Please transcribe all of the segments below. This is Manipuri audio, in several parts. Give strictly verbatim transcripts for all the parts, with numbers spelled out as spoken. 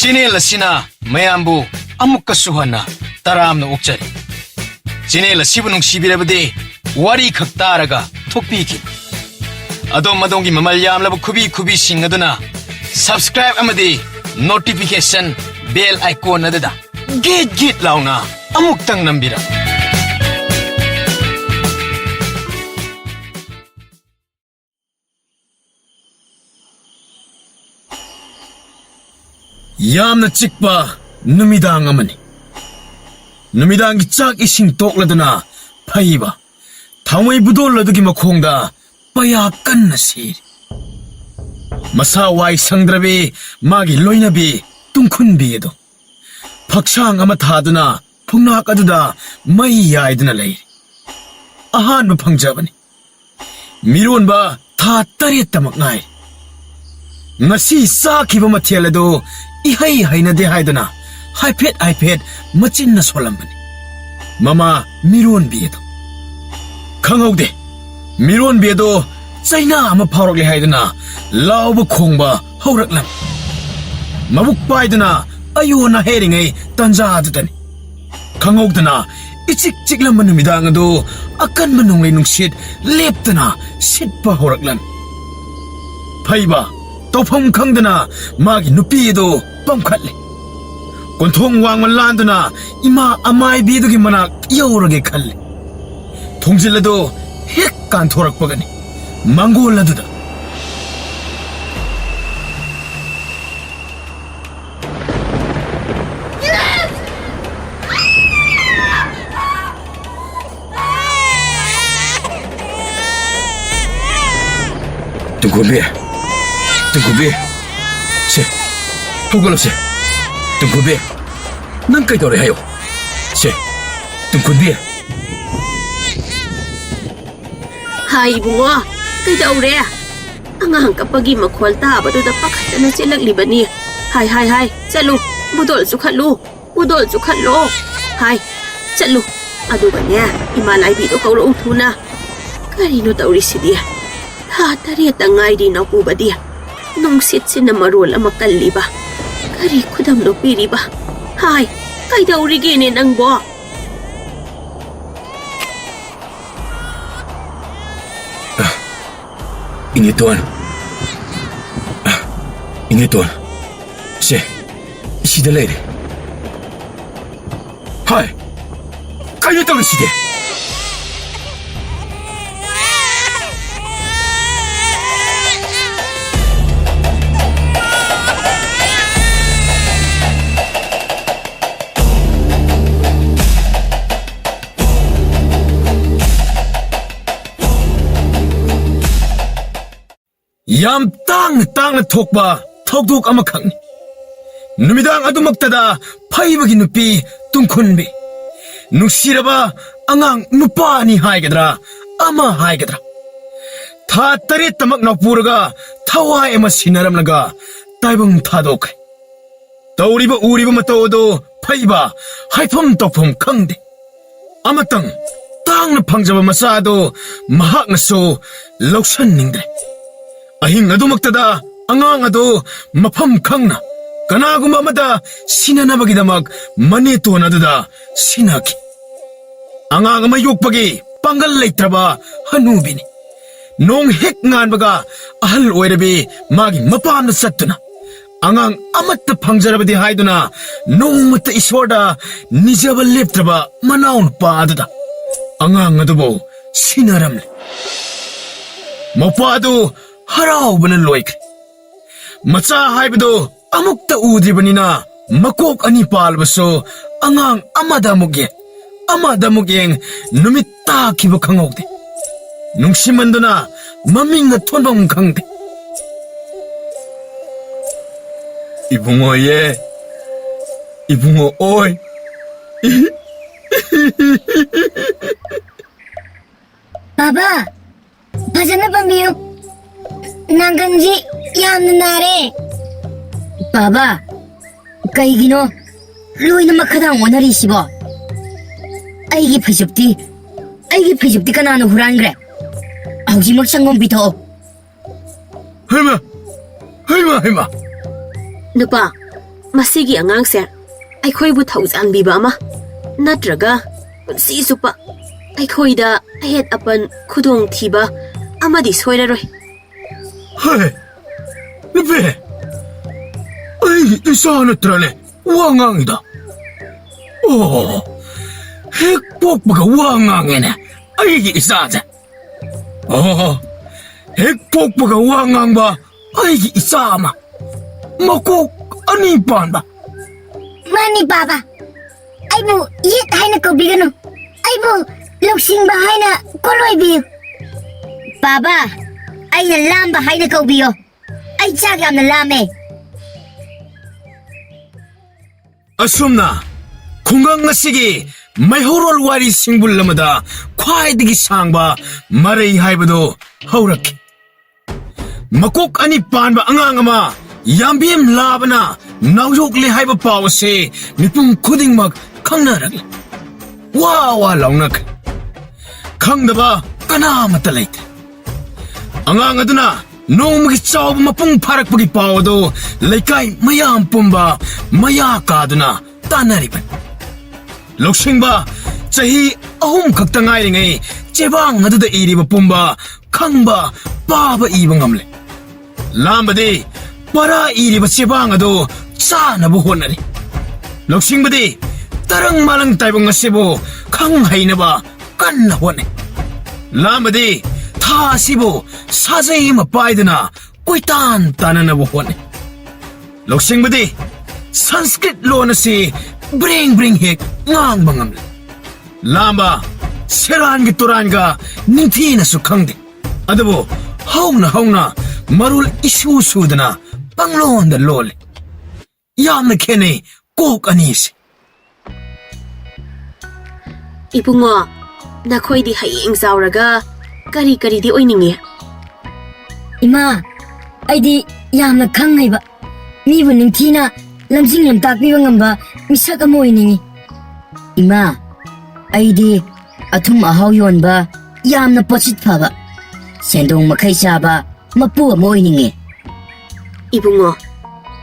ꯆꯦꯅꯦꯜ ꯑꯁꯤꯅ ꯃꯌꯥꯝꯕꯨ ꯑꯃꯨꯛꯀꯁꯨ ꯍꯟꯅ ꯇꯔꯥꯝꯅ ꯑꯣꯛꯆꯔꯤ꯫ ꯆꯦꯅꯦꯜ ꯑꯁꯤꯕꯨ ꯅꯨꯡꯁꯤꯕꯤꯔꯕꯗꯤ ꯋꯥꯔꯤ ꯈꯛ ꯇꯥꯔꯒ ꯊꯣꯛꯄꯤꯈꯤꯕ꯫ ꯑꯗꯣꯝ ꯑꯗꯣꯝꯒꯤ ꯃꯃꯜ ꯌꯥꯝꯂꯕ ꯈꯨꯕꯤ ꯈꯨꯕꯤꯁꯤꯡ ꯑꯗꯨꯅ subscribe ꯑꯃꯗꯤ notification bell icon ꯑꯗꯨꯗ ꯒꯤꯠ ꯒꯤꯠ ꯂꯥꯎꯅ ꯑꯃꯨꯛꯇꯪ ꯅꯝꯕꯤꯔꯝꯃꯨ꯫ ꯌꯥꯝꯅ ꯆꯤꯛꯄ ꯅꯨꯃꯤꯗꯥꯡ ꯑꯃꯅꯤ꯫ ꯅꯨꯃꯤꯗꯥꯡꯒꯤ ꯆꯥꯛ ꯏꯁꯤꯡ ꯇꯣꯛꯂꯗꯨꯅ ꯐꯩꯕ ꯊꯥꯎꯃꯩ ꯕꯨꯗꯣꯜ ꯑꯗꯨꯒꯤ ꯃꯈꯣꯡꯗ ꯄꯩꯌꯥ ꯀꯟꯅ ꯁꯤꯔꯤ꯫ ꯃꯁꯥ ꯋꯥꯏ ꯁꯪꯗ꯭ꯔꯕꯤ ꯃꯥꯒꯤ ꯂꯣꯏꯅꯕꯤ ꯇꯨꯡꯈꯨꯟꯕꯤ ꯑꯗꯨ ꯐꯛꯁꯥꯡ ꯑꯃ ꯊꯥꯗꯨꯅ ꯐꯨꯡꯅꯥꯛ ꯑꯗꯨꯗ ꯃꯩ ꯌꯥꯏꯗꯨꯅ ꯂꯩꯔꯤ꯫ ꯑꯍꯥꯟꯕ ꯐꯪꯖꯕꯅꯤ꯫ ꯃꯤꯔꯣꯟꯕ ꯊꯥ ꯇꯔꯦꯠꯇꯃꯛ ꯉꯥꯏꯔꯤ꯫ ꯉꯁꯤ ꯆꯥꯈꯤꯕ ꯃꯊꯦꯜ ꯑꯗꯨ ꯏꯍꯩ ꯍꯩꯅꯗꯦ ꯍꯥꯏꯗꯨꯅ ꯍꯥꯏꯐꯦꯠ ꯍꯥꯏꯐꯦꯠ ꯃꯆꯤꯟꯅ ꯁꯣꯜꯂꯝꯕꯅꯤ꯫ ꯃꯃꯥ ꯃꯤꯔꯣꯟꯕꯤ ꯑꯗꯨ ꯈꯪꯍꯧꯗꯦ꯫ ꯃꯤꯔꯣꯟꯕꯤ ꯑꯗꯨ ꯆꯩꯅꯥ ꯑꯃ ꯐꯥꯎꯔꯛꯂꯦ ꯍꯥꯏꯗꯨꯅ ꯂꯥꯎꯕ ꯈꯣꯡꯕ ꯍꯧꯔꯛꯂꯝꯃꯤ꯫ ꯃꯕꯨꯛ ꯄꯥꯏꯗꯨꯅ ꯑꯌꯣꯟ ꯑꯍꯩꯔꯤꯉꯩ ꯇꯥꯟꯖꯥ ꯑꯗꯨꯗꯅꯤ꯫ ꯈꯪꯍꯧꯗꯅ ꯏꯆꯤꯛ ꯆꯤꯛꯂꯝꯕ ꯅꯨꯃꯤꯗꯥꯡ ꯑꯗꯨ ꯑꯀꯟꯕ ꯅꯣꯡꯂꯩ ꯅꯨꯡꯁꯤꯠ ꯂꯦꯞꯇꯅ ꯁꯤꯠꯄ ꯍꯧꯔꯛꯂꯝꯃꯤ꯫ ꯐꯩꯕ ꯇꯧꯐꯝ ꯈꯪꯗꯅ ꯃꯥꯒꯤ ꯅꯨꯄꯤ ꯑꯗꯨ ꯄꯝꯈꯠꯂꯤ꯫ ꯀꯣꯟꯊꯣꯡ ꯋꯥꯡꯃ ꯂꯥꯟꯗꯨꯅ ꯏꯃꯥ ꯑꯃꯥꯏꯕꯤ ꯑꯗꯨꯒꯤ ꯃꯅꯥꯛ ꯌꯧꯔꯒꯦ ꯈꯜꯂꯤ꯫ ꯊꯣꯡꯖꯤꯜ ꯑꯗꯨ ꯍꯦꯛ ꯀꯥꯟꯊꯣꯔꯛꯄꯒꯅꯤ ꯃꯥꯡꯒꯣꯜ ꯑꯗꯨꯗ ꯇꯨꯡꯈꯨꯜꯕꯤ, ꯇꯨꯡꯈꯨꯜꯕꯤ, ꯁꯦ, ꯍꯧꯒꯠꯂꯣꯁꯦ꯫ ꯇꯨꯡꯈꯨꯜꯕꯤ, ꯅꯪ ꯀꯩꯗꯧꯔꯦ ꯍꯥꯏꯌꯣ꯫ ꯁꯦ, ꯇꯨꯡꯈꯨꯜꯕꯤ꯫ ꯍꯥꯏ ꯏꯕꯨꯡꯉꯣ, ꯀꯩꯗꯧꯔꯦ? ꯑꯉꯥꯡ ꯀꯞꯄꯒꯤ ꯃꯈꯣꯜ ꯇꯥꯕꯗꯨꯗ ꯄꯥꯈꯠꯇꯅ ꯆꯦꯜꯂꯛꯂꯤꯕꯅꯤ꯫ ꯍꯥꯏ ꯍꯥꯏ ꯍꯥꯏ, ꯆꯠꯂꯨ, ꯕꯨꯗꯣꯜ ꯆꯨꯈꯠꯂꯨ꯫ ꯎꯗꯣꯜ ꯆꯨꯈꯠꯂꯣ꯫ ꯍꯥꯏ, ꯆꯠꯂꯨ꯫ ꯑꯗꯨꯒꯅꯦ, ꯏꯃꯥ ꯂꯥꯏꯕꯤꯗꯣ ꯀꯧꯔꯛꯎ ꯊꯨꯅ꯫ ꯀꯔꯤꯅꯣ ꯇꯧꯔꯤꯁꯤꯗꯤ? ꯊꯥ ꯇꯔꯦꯠꯇ ꯉꯥꯏꯔꯤ ꯅꯥꯎꯄꯨꯕꯗꯤ꯫ ꯅꯨꯡꯁꯤꯠꯁꯤꯅ ꯃꯔꯣꯜ ꯑꯃ ꯀꯜꯂꯤꯕ꯫ ꯀꯔꯤ ꯈꯨꯗꯝꯅꯣ ꯄꯤꯔꯤꯕ? ꯍꯥꯏ, ꯀꯩꯗꯧꯔꯤꯒꯦꯅꯦ ꯅꯪꯕꯣ? ꯏꯅꯦꯇꯣꯟ꯫ ꯏꯅꯦꯇꯣꯟ꯫ ꯁꯦ, ꯁꯤꯗ ꯂꯩꯔꯦ꯫ ꯍꯥꯏ! ꯀꯩꯅꯣ ꯇꯧꯔꯤꯁꯤꯗꯤ? ꯌꯥꯝ ꯇꯥꯡꯅ ꯇꯥꯡꯅ ꯊꯣꯛꯄ ꯊꯧꯗꯣꯛ ꯑꯃꯈꯛꯅꯤ꯫ ꯅꯨꯃꯤꯗꯥꯡ ꯑꯗꯨꯃꯛꯇꯗ ꯐꯩꯕꯒꯤ ꯅꯨꯄꯤ ꯇꯨꯡꯈꯨꯟꯕꯤ, ꯅꯨꯡꯁꯤꯔꯕ ꯑꯉꯥꯡ ꯅꯨꯄꯥ ꯑꯅꯤ ꯍꯥꯏꯒꯗ꯭ꯔꯥ, ꯑꯃ ꯍꯥꯏꯒꯗ꯭ꯔꯥ, ꯊꯥ ꯇꯔꯦꯠꯇꯃꯛ ꯅꯥꯎꯄꯨꯔꯒ ꯊꯋꯥꯏ ꯑꯃ ꯁꯤꯟꯅꯔꯝꯂꯒ ꯇꯥꯏꯕꯪ ꯊꯥꯗꯣꯛꯈ꯭ꯔꯦ꯫ ꯇꯧꯔꯤꯕ ꯎꯔꯤꯕ ꯃꯇꯧ ꯑꯗꯨ ꯐꯩꯕ ꯍꯥꯏꯐꯝ ꯇꯧꯐꯝ ꯈꯪꯗꯦ꯫ ꯑꯃꯇꯪ ꯇꯥꯡꯅ ꯐꯪꯖꯕ ꯃꯆꯥ ꯑꯗꯨ ꯃꯍꯥꯛꯅꯁꯨ ꯂꯧꯁꯟꯅꯤꯡꯗ꯭ꯔꯦ꯫ ꯑꯍꯤꯡ ꯑꯗꯨꯃꯛꯇꯗ ꯑꯉꯥꯡ ꯑꯗꯨ ꯃꯐꯝ ꯈꯪꯅ ꯀꯅꯥꯒꯨꯝꯕ ꯑꯃꯗ ꯁꯤꯟꯅꯅꯕꯒꯤꯗꯃꯛ ꯃꯅꯦꯇꯣꯟ ꯑꯗꯨꯗ ꯁꯤꯟꯅꯈꯤ꯫ ꯑꯉꯥꯡ ꯑꯃ ꯌꯣꯛꯄꯒꯤ ꯄꯥꯡꯒꯜ ꯂꯩꯇ꯭ꯔꯕ ꯍꯅꯨꯕꯤꯅꯤ꯫ ꯅꯣꯡ ꯍꯦꯛ ꯉꯥꯟꯕꯒ ꯑꯍꯜ ꯑꯣꯏꯔꯕꯤ ꯃꯥꯒꯤ ꯃꯄꯥꯝꯗ ꯆꯠꯇꯨꯅ ꯑꯉꯥꯡ ꯑꯃꯠꯇ ꯐꯪꯖꯔꯕꯗꯤ ꯍꯥꯏꯗꯨꯅ ꯅꯣꯡꯃꯇ ꯏꯁꯣꯔꯗ ꯅꯤꯖꯕ ꯂꯦꯞꯇ꯭ꯔꯕ ꯃꯅꯥꯎ ꯅꯨꯄꯥ ꯑꯗꯨꯗ ꯑꯉꯥꯡ ꯑꯗꯨꯕꯨ ꯁꯤꯟꯅꯔꯝꯂꯦ꯫ ꯃꯄꯥ ꯑꯗꯨ ꯍꯔꯥꯎꯕꯅ ꯂꯣꯏꯈ꯭ꯔꯦ꯫ ꯃꯆꯥ ꯍꯥꯏꯕꯗꯨ ꯑꯃꯨꯛꯇ ꯎꯗ꯭ꯔꯤꯕꯅꯤꯅ ꯃꯀꯣꯛ ꯑꯅꯤ ꯄꯥꯜꯂꯕꯁꯨ ꯑꯉꯥꯡ ꯑꯃꯗ ꯑꯃꯨꯛ ꯌꯦꯡ, ꯑꯃꯗ ꯑꯃꯨꯛ ꯌꯦꯡ, ꯅꯨꯃꯤꯠ ꯇꯥꯈꯤꯕ ꯈꯪꯍꯧꯗꯦ꯫ ꯅꯨꯡꯁꯤꯃꯟꯗꯨꯅ ꯃꯃꯤꯡꯒ ꯊꯣꯟꯐꯝ ꯈꯪꯗꯦ꯫ ꯏꯕꯨꯡꯉꯣꯌꯦ, ꯏꯕꯨꯡꯉꯣ ꯑꯣꯏ꯫ ꯕꯥꯕꯥ, ꯐꯖꯅ ꯄꯥꯝꯕꯤꯌꯨ꯫ ꯅꯥꯡꯒꯟꯁꯤ ꯌꯥꯝꯅ ꯅꯥꯔꯦ꯫ ꯕꯥꯕꯥ, ꯀꯩꯒꯤꯅꯣ ꯂꯣꯏꯅꯃꯛ ꯈꯗꯥꯡ ꯑꯣꯟꯅꯔꯤꯁꯤꯕꯣ? ꯑꯩꯒꯤ ꯐꯩꯖꯨꯞꯇꯤ, ꯑꯩꯒꯤ ꯐꯩꯖꯨꯞꯇꯤ ꯀꯅꯥꯅ ꯍꯨꯔꯥꯟꯈ꯭ꯔꯦ? ꯍꯧꯖꯤꯛꯃꯛ ꯁꯪꯒꯣꯝ ꯄꯤꯊꯣꯛꯑꯣ꯫ ꯍꯩꯃꯥ! ꯍꯩꯃꯥ, ꯍꯩꯃꯥ! ꯅꯨꯄꯥ, ꯃꯁꯤꯒꯤ ꯑꯉꯥꯡꯁꯦ ꯑꯩꯈꯣꯏꯕꯨ ꯊꯧꯖꯥꯟꯕꯤꯕ ꯑꯃ, ꯅꯠꯇ꯭ꯔꯒ ꯄꯨꯟꯁꯤ ꯆꯨꯞꯄ ꯑꯩꯈꯣꯏꯗ ꯑꯍꯦꯠ ꯑꯄꯟ ꯈꯨꯗꯣꯡꯊꯤꯕ ꯑꯃꯗꯤ ꯁꯣꯏꯔꯔꯣꯏ꯫ ꯍꯦ, ꯅꯨꯄꯤ, ꯑꯩꯒꯤ ꯏꯆꯥ ꯅꯠꯇ꯭ꯔꯅꯦ ꯋꯥ ꯉꯥꯡꯉꯤꯗ? ꯑꯣ, ꯍꯦꯛ ꯄꯣꯛꯄꯒ ꯋꯥ ꯉꯥꯡꯉꯦꯅꯦ ꯑꯩꯒꯤ ꯏꯆꯥꯁꯦ꯫ ꯑꯣ, ꯍꯦꯛ ꯄꯣꯛꯄꯒ ꯋꯥ ꯉꯥꯡꯕ ꯑꯩꯒꯤ ꯏꯆꯥ ꯑꯃ, ꯃꯀꯣꯛ ꯑꯅꯤ ꯄꯥꯟꯕ꯫ ꯃꯥꯅꯤ ꯕꯥꯕꯥ, ꯑꯩꯕꯨ ꯌꯦꯠ ꯍꯥꯏꯅ ꯀꯧꯕꯤꯒꯅꯨ, ꯑꯩꯕꯨ ꯂꯧꯁꯤꯡꯕ ꯍꯥꯏꯅ ꯀꯣꯜꯂꯣꯏꯕꯤꯌꯨ꯫ ꯕꯥꯕꯥ, ꯑꯩꯅ ꯂꯥꯝꯕ ꯍꯥꯏꯅ ꯀꯧꯕꯤꯌꯣ, ꯑꯩ ꯆꯥꯛ ꯌꯥꯝꯅ ꯂꯥꯝꯃꯦ꯫ ꯑꯁꯨꯝꯅ ꯈꯨꯡꯒꯪ ꯑꯁꯤꯒꯤ ꯃꯩꯍꯧꯔꯣꯜ ꯋꯥꯔꯤ ꯁꯤꯡꯕꯨꯜ ꯑꯃꯗ ꯈ꯭ꯋꯥꯏꯗꯒꯤ ꯁꯥꯡꯕ ꯃꯔꯩ ꯍꯥꯏꯕꯗꯨ ꯍꯧꯔꯛꯈꯤ꯫ ꯃꯀꯣꯛ ꯑꯅꯤ ꯄꯥꯟꯕ ꯑꯉꯥꯡ ꯑꯃ ꯌꯥꯝꯕꯦꯝ ꯂꯥꯕꯅ ꯅꯥꯎꯌꯣꯛꯂꯦ ꯍꯥꯏꯕ ꯄꯥꯎ ꯑꯁꯤ ꯃꯤꯄꯨꯝ ꯈꯨꯗꯤꯡꯃꯛ ꯈꯪꯅꯔꯛꯂꯦ꯫ ꯋꯥ ꯋꯥ ꯂꯥꯎꯅꯈ꯭ꯔꯦ꯫ ꯈꯪꯗꯕ ꯀꯅꯥ ꯑꯃꯠꯇ ꯂꯩꯇ꯭ꯔꯦ꯫ ꯑꯉꯥꯡ ꯑꯗꯨꯅ ꯅꯣꯡꯃꯒꯤ ꯆꯥꯎꯕ ꯃꯄꯨꯡ ꯐꯥꯔꯛꯄꯒꯤ ꯄꯥꯎ ꯑꯗꯨ ꯂꯩꯀꯥꯏ ꯃꯌꯥꯝ ꯄꯨꯝꯕ ꯃꯌꯥ ꯀꯥꯗꯨꯅ ꯇꯥꯟꯅꯔꯤꯕꯅꯤ꯫ ꯂꯧꯁꯤꯡꯕ ꯆꯍꯤ ꯑꯍꯨꯝ ꯈꯛꯇ ꯉꯥꯏꯔꯤꯉꯩ ꯆꯦꯕꯥꯡ ꯑꯗꯨꯗ ꯏꯔꯤꯕ ꯄꯨꯝꯕ ꯈꯪꯕ, ꯄꯥꯕ, ꯏꯕ ꯉꯝꯂꯦ꯫ ꯂꯥꯝꯕꯗꯤ ꯄꯔꯥ ꯏꯔꯤꯕ ꯆꯦꯕꯥꯡ ꯑꯗꯨ ꯆꯥꯅꯕ ꯍꯣꯠꯅꯔꯤ꯫ ꯂꯧꯁꯤꯡꯕꯗꯤ ꯇꯔꯪ ꯃꯥꯂꯪ ꯇꯥꯏꯕꯪ ꯑꯁꯤꯕꯨ ꯈꯪ ꯍꯩꯅꯕ ꯀꯟꯅ ꯍꯣꯠꯅꯩ꯫ ꯂꯥꯝꯕꯗꯤ ꯊꯥ ꯑꯁꯤꯕꯨ ꯁꯥꯖꯩ ꯑꯃ ꯄꯥꯏꯗꯨꯅ ꯀꯣꯏꯇꯥꯟ ꯇꯥꯟꯅꯅꯕ ꯍꯣꯠꯅꯩ꯫ ꯂꯧꯁꯤꯡꯕꯗꯤ ꯁꯪꯁꯀ꯭ꯔꯤꯠ ꯂꯣꯟ ꯑꯁꯤ ꯕ꯭ꯔꯦꯡ ꯕ꯭ꯔꯦꯡ ꯍꯦꯛ ꯉꯥꯡꯕ ꯉꯝꯂꯦ꯫ ꯂꯥꯝꯕ ꯁꯦꯔꯥꯟꯒꯤ ꯇꯨꯔꯥꯟꯒ ꯅꯤꯡꯊꯤꯅꯁꯨ ꯈꯪꯗꯦ꯫ ꯑꯗꯨꯕꯨ ꯍꯧꯅ ꯍꯧꯅ ꯃꯔꯣꯜ ꯏꯁꯨ ꯁꯨꯗꯅ ꯄꯪꯂꯣꯟꯗ ꯂꯣꯜꯂꯤ꯫ ꯌꯥꯝꯅ ꯈꯦꯠꯅꯩ ꯀꯣꯛ ꯑꯅꯤꯁꯦ꯫ ꯏꯕꯨꯡꯉꯣ, ꯅꯈꯣꯏꯗꯤ ꯍꯌꯦꯡ ꯆꯥꯎꯔꯒ ꯀꯔꯤ ꯀꯔꯤꯗꯤ ꯑꯣꯏꯅꯤꯡꯉꯤ? ꯏꯃꯥ, ꯑꯩꯗꯤ ꯌꯥꯝꯅ ꯈꯪ ꯍꯩꯕ, ꯃꯤꯕꯨ ꯅꯤꯡꯊꯤꯅ ꯂꯝꯖꯤꯡ ꯂꯝꯇꯥꯛꯄꯤꯕ ꯉꯝꯕ ꯃꯤꯁꯛ ꯑꯃ ꯑꯣꯏꯅꯤꯡꯏ꯫ ꯏꯃꯥ, ꯑꯩꯗꯤ ꯑꯊꯨꯝ ꯑꯍꯥꯎ ꯌꯣꯟꯕ, ꯌꯥꯝꯅ ꯄꯣꯠꯁꯤꯠ ꯐꯕ, ꯁꯦꯟꯗꯣꯡ ꯃꯈꯩ ꯆꯥꯕ ꯃꯄꯨ ꯑꯃ ꯑꯣꯏꯅꯤꯡꯏ꯫ ꯏꯕꯨꯡꯉꯣ,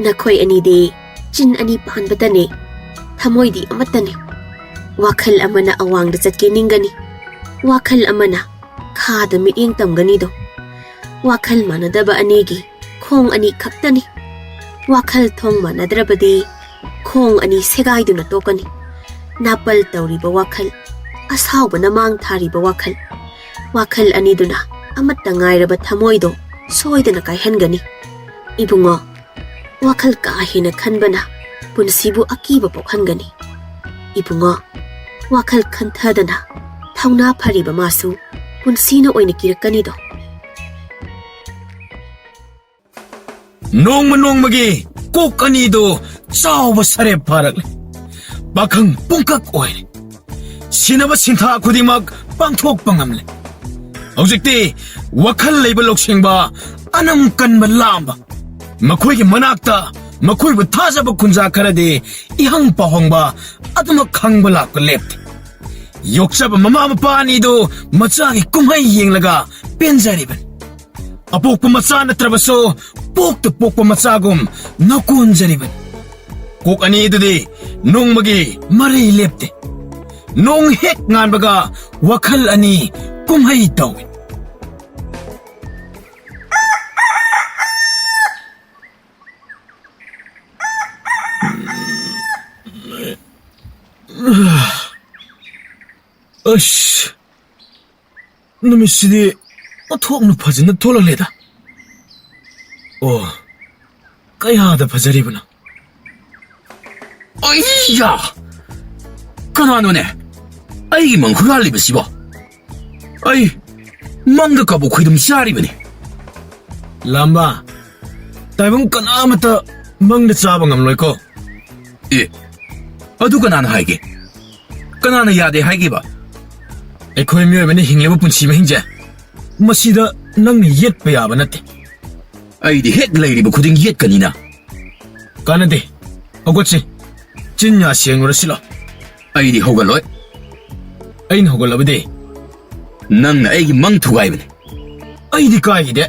ꯅꯈꯣꯏ ꯑꯅꯤꯗꯤ ꯆꯤꯟ ꯑꯅꯤ ꯄꯥꯟꯕꯇꯅꯦ, ꯊꯃꯣꯏꯗꯤ ꯑꯃꯠꯇꯅꯤ꯫ ꯋꯥꯈꯜ ꯑꯃꯅ ꯑꯋꯥꯡꯗ ꯆꯠꯀꯦ ꯅꯤꯡꯒꯅꯤ, ꯋꯥꯈꯜ ꯑꯃꯅ ꯈꯥꯗ ꯃꯤꯠꯌꯦꯡ ꯇꯝꯒꯅꯤꯗꯣ꯫ ꯋꯥꯈꯜ ꯃꯥꯟꯅꯗꯕ ꯑꯅꯤꯒꯤ ꯈꯣꯡ ꯑꯅꯤ ꯈꯛꯇꯅꯤ꯫ ꯋꯥꯈꯜ ꯊꯣꯡ ꯃꯥꯟꯅꯗ꯭ꯔꯕꯗꯤ ꯈꯣꯡ ꯑꯅꯤ ꯁꯦꯒꯥꯏꯗꯨꯅ ꯇꯣꯛꯀꯅꯤ꯫ ꯅꯥꯄꯜ ꯇꯧꯔꯤꯕ ꯋꯥꯈꯜ, ꯑꯁꯥꯎꯕꯅ ꯃꯥꯡ ꯊꯥꯔꯤꯕ ꯋꯥꯈꯜ, ꯋꯥꯈꯜ ꯑꯅꯤꯗꯨꯅ ꯑꯃꯠꯇ ꯉꯥꯏꯔꯕ ꯊꯃꯣꯏꯗꯣ ꯁꯣꯏꯗꯅ ꯀꯥꯏꯍꯟꯒꯅꯤ꯫ ꯏꯕꯨꯡꯉꯣ, ꯋꯥꯈꯜ ꯀꯥ ꯍꯦꯟꯅ ꯈꯟꯕꯅ ꯄꯨꯟꯁꯤꯕꯨ ꯑꯀꯤꯕ ꯄꯣꯛꯍꯟꯒꯅꯤ꯫ ꯏꯕꯨꯡꯉꯣ, ꯋꯥꯈꯜ ꯈꯟꯊꯗꯅ ꯊꯧꯅꯥ ꯐꯔꯤꯕ ꯃꯥꯁꯨ ꯄꯨꯟꯁꯤꯅ ꯑꯣꯏꯅ ꯀꯤꯔꯛꯀꯅꯤꯗꯣ꯫ ꯅꯣꯡꯃ ꯅꯣꯡꯃꯒꯤ ꯀꯣꯛ ꯑꯅꯤꯗꯨ ꯆꯥꯎꯕ ꯁꯔꯦꯞ ꯐꯥꯔꯛꯂꯦ꯫ ꯄꯥꯈꯪ ꯄꯨꯡꯀꯛ ꯑꯣꯏꯔꯦ꯫ ꯁꯤꯟꯅꯕ ꯁꯤꯟꯊꯥ ꯈꯨꯗꯤꯡꯃꯛ ꯄꯥꯡꯊꯣꯛꯄ ꯉꯝꯂꯦ꯫ ꯍꯧꯖꯤꯛꯇꯤ ꯋꯥꯈꯜ ꯂꯩꯕ ꯂꯧꯁꯤꯡꯕ, ꯑꯅꯝ ꯀꯟꯕ ꯂꯥꯝꯕ, ꯃꯈꯣꯏꯒꯤ ꯃꯅꯥꯛꯇ ꯃꯈꯣꯏꯕꯨ ꯊꯥꯖꯕ ꯈꯨꯟꯖꯥ ꯈꯔꯗꯤ ꯏꯍꯪ ꯄꯥꯎꯍꯪꯕ ꯑꯗꯨꯃꯛ ꯈꯪꯕ ꯂꯥꯛꯄ ꯂꯦꯞꯇꯦ꯫ ꯌꯣꯛꯆꯕ ꯃꯃꯥ ꯃꯄꯥ ꯑꯅꯤꯗꯨ ꯃꯆꯥꯒꯤ ꯀꯨꯝꯍꯩ ꯌꯦꯡꯂꯒ ꯄꯦꯟꯖꯔꯤꯕꯅꯤ꯫ ꯑꯄꯣꯛꯄ ꯃꯆꯥ ꯅꯠꯇ꯭ꯔꯕꯁꯨ ꯄꯣꯛꯇ ꯄꯣꯛꯄ ꯃꯆꯥꯒꯨꯝ ꯅꯀꯣꯟꯖꯔꯤꯕꯅꯤ꯫ ꯀꯣꯛ ꯑꯅꯤꯗꯨꯗꯤ ꯅꯣꯡꯃꯒꯤ ꯃꯔꯩ ꯂꯦꯞꯇꯦ꯫ ꯅꯣꯡ ꯍꯦꯛ ꯉꯥꯟꯕꯒ ꯋꯥꯈꯜ ꯑꯅꯤ ꯀꯨꯝꯍꯩ ꯇꯧꯏ꯫ ꯑꯁ, ꯅꯨꯃꯤꯠꯁꯤꯗꯤ ꯑꯣꯟꯊꯣꯛꯅ ꯐꯖꯅ ꯊꯣꯛꯂꯛꯂꯦꯗ꯫ ꯑꯣ, ꯀꯌꯥꯗ ꯐꯖꯔꯤꯕꯅꯣ! ꯑꯩꯌꯥ! ꯀꯅꯥꯅꯣꯅꯦ ꯑꯩꯒꯤ ꯃꯪ ꯍꯨꯔꯥꯜꯂꯤꯕꯁꯤꯕꯣ? ꯑꯩ ꯃꯪꯗ ꯀꯕꯣꯛ ꯈꯣꯏꯗꯨꯝ ꯆꯥꯔꯤꯕꯅꯤ꯫ ꯂꯥꯝꯕ, ꯇꯥꯏꯕꯪ ꯀꯅꯥꯃꯠꯇ ꯃꯪꯗ ꯆꯥꯕ ꯉꯝꯂꯣꯏꯀꯣ꯫ ꯑꯦ, ꯑꯗꯨ ꯀꯅꯥꯅ ꯍꯥꯏꯒꯦ? ꯀꯅꯥꯅ ꯌꯥꯗꯦ ꯍꯥꯏꯒꯦꯕ? ꯑꯩꯈꯣꯏ ꯃꯤꯑꯣꯏꯕꯅ ꯍꯤꯡꯂꯤꯕ ꯄꯨꯟꯁꯤ ꯃꯍꯤꯡꯁꯦ, ꯃꯁꯤꯗ ꯅꯪꯅ ꯌꯦꯠꯄ ꯌꯥꯕ ꯅꯠꯇꯦ꯫ ꯑꯩꯗꯤ ꯍꯦꯛ ꯂꯩꯔꯤꯕ ꯈꯨꯗꯤꯡ ꯌꯦꯠꯀꯅꯤꯅ꯫ ꯀꯥꯟꯅꯗꯦ꯫ ꯍꯧꯒꯠꯁꯤ꯫ ꯆꯤꯟ ꯌꯥ ꯁꯦꯡꯉꯨꯔꯁꯤ ꯂꯥꯎ꯫ ꯑꯩꯗꯤ ꯍꯧꯒꯠꯂꯣꯏ꯫ ꯑꯩꯅ ꯍꯧꯒꯠꯂꯕꯗꯤ? ꯅꯪꯅ ꯑꯩꯒꯤ ꯃꯪ ꯊꯨꯒꯥꯏꯕꯅꯤ꯫ ꯑꯩꯗꯤ ꯀꯥꯏꯈꯤꯗꯦ꯫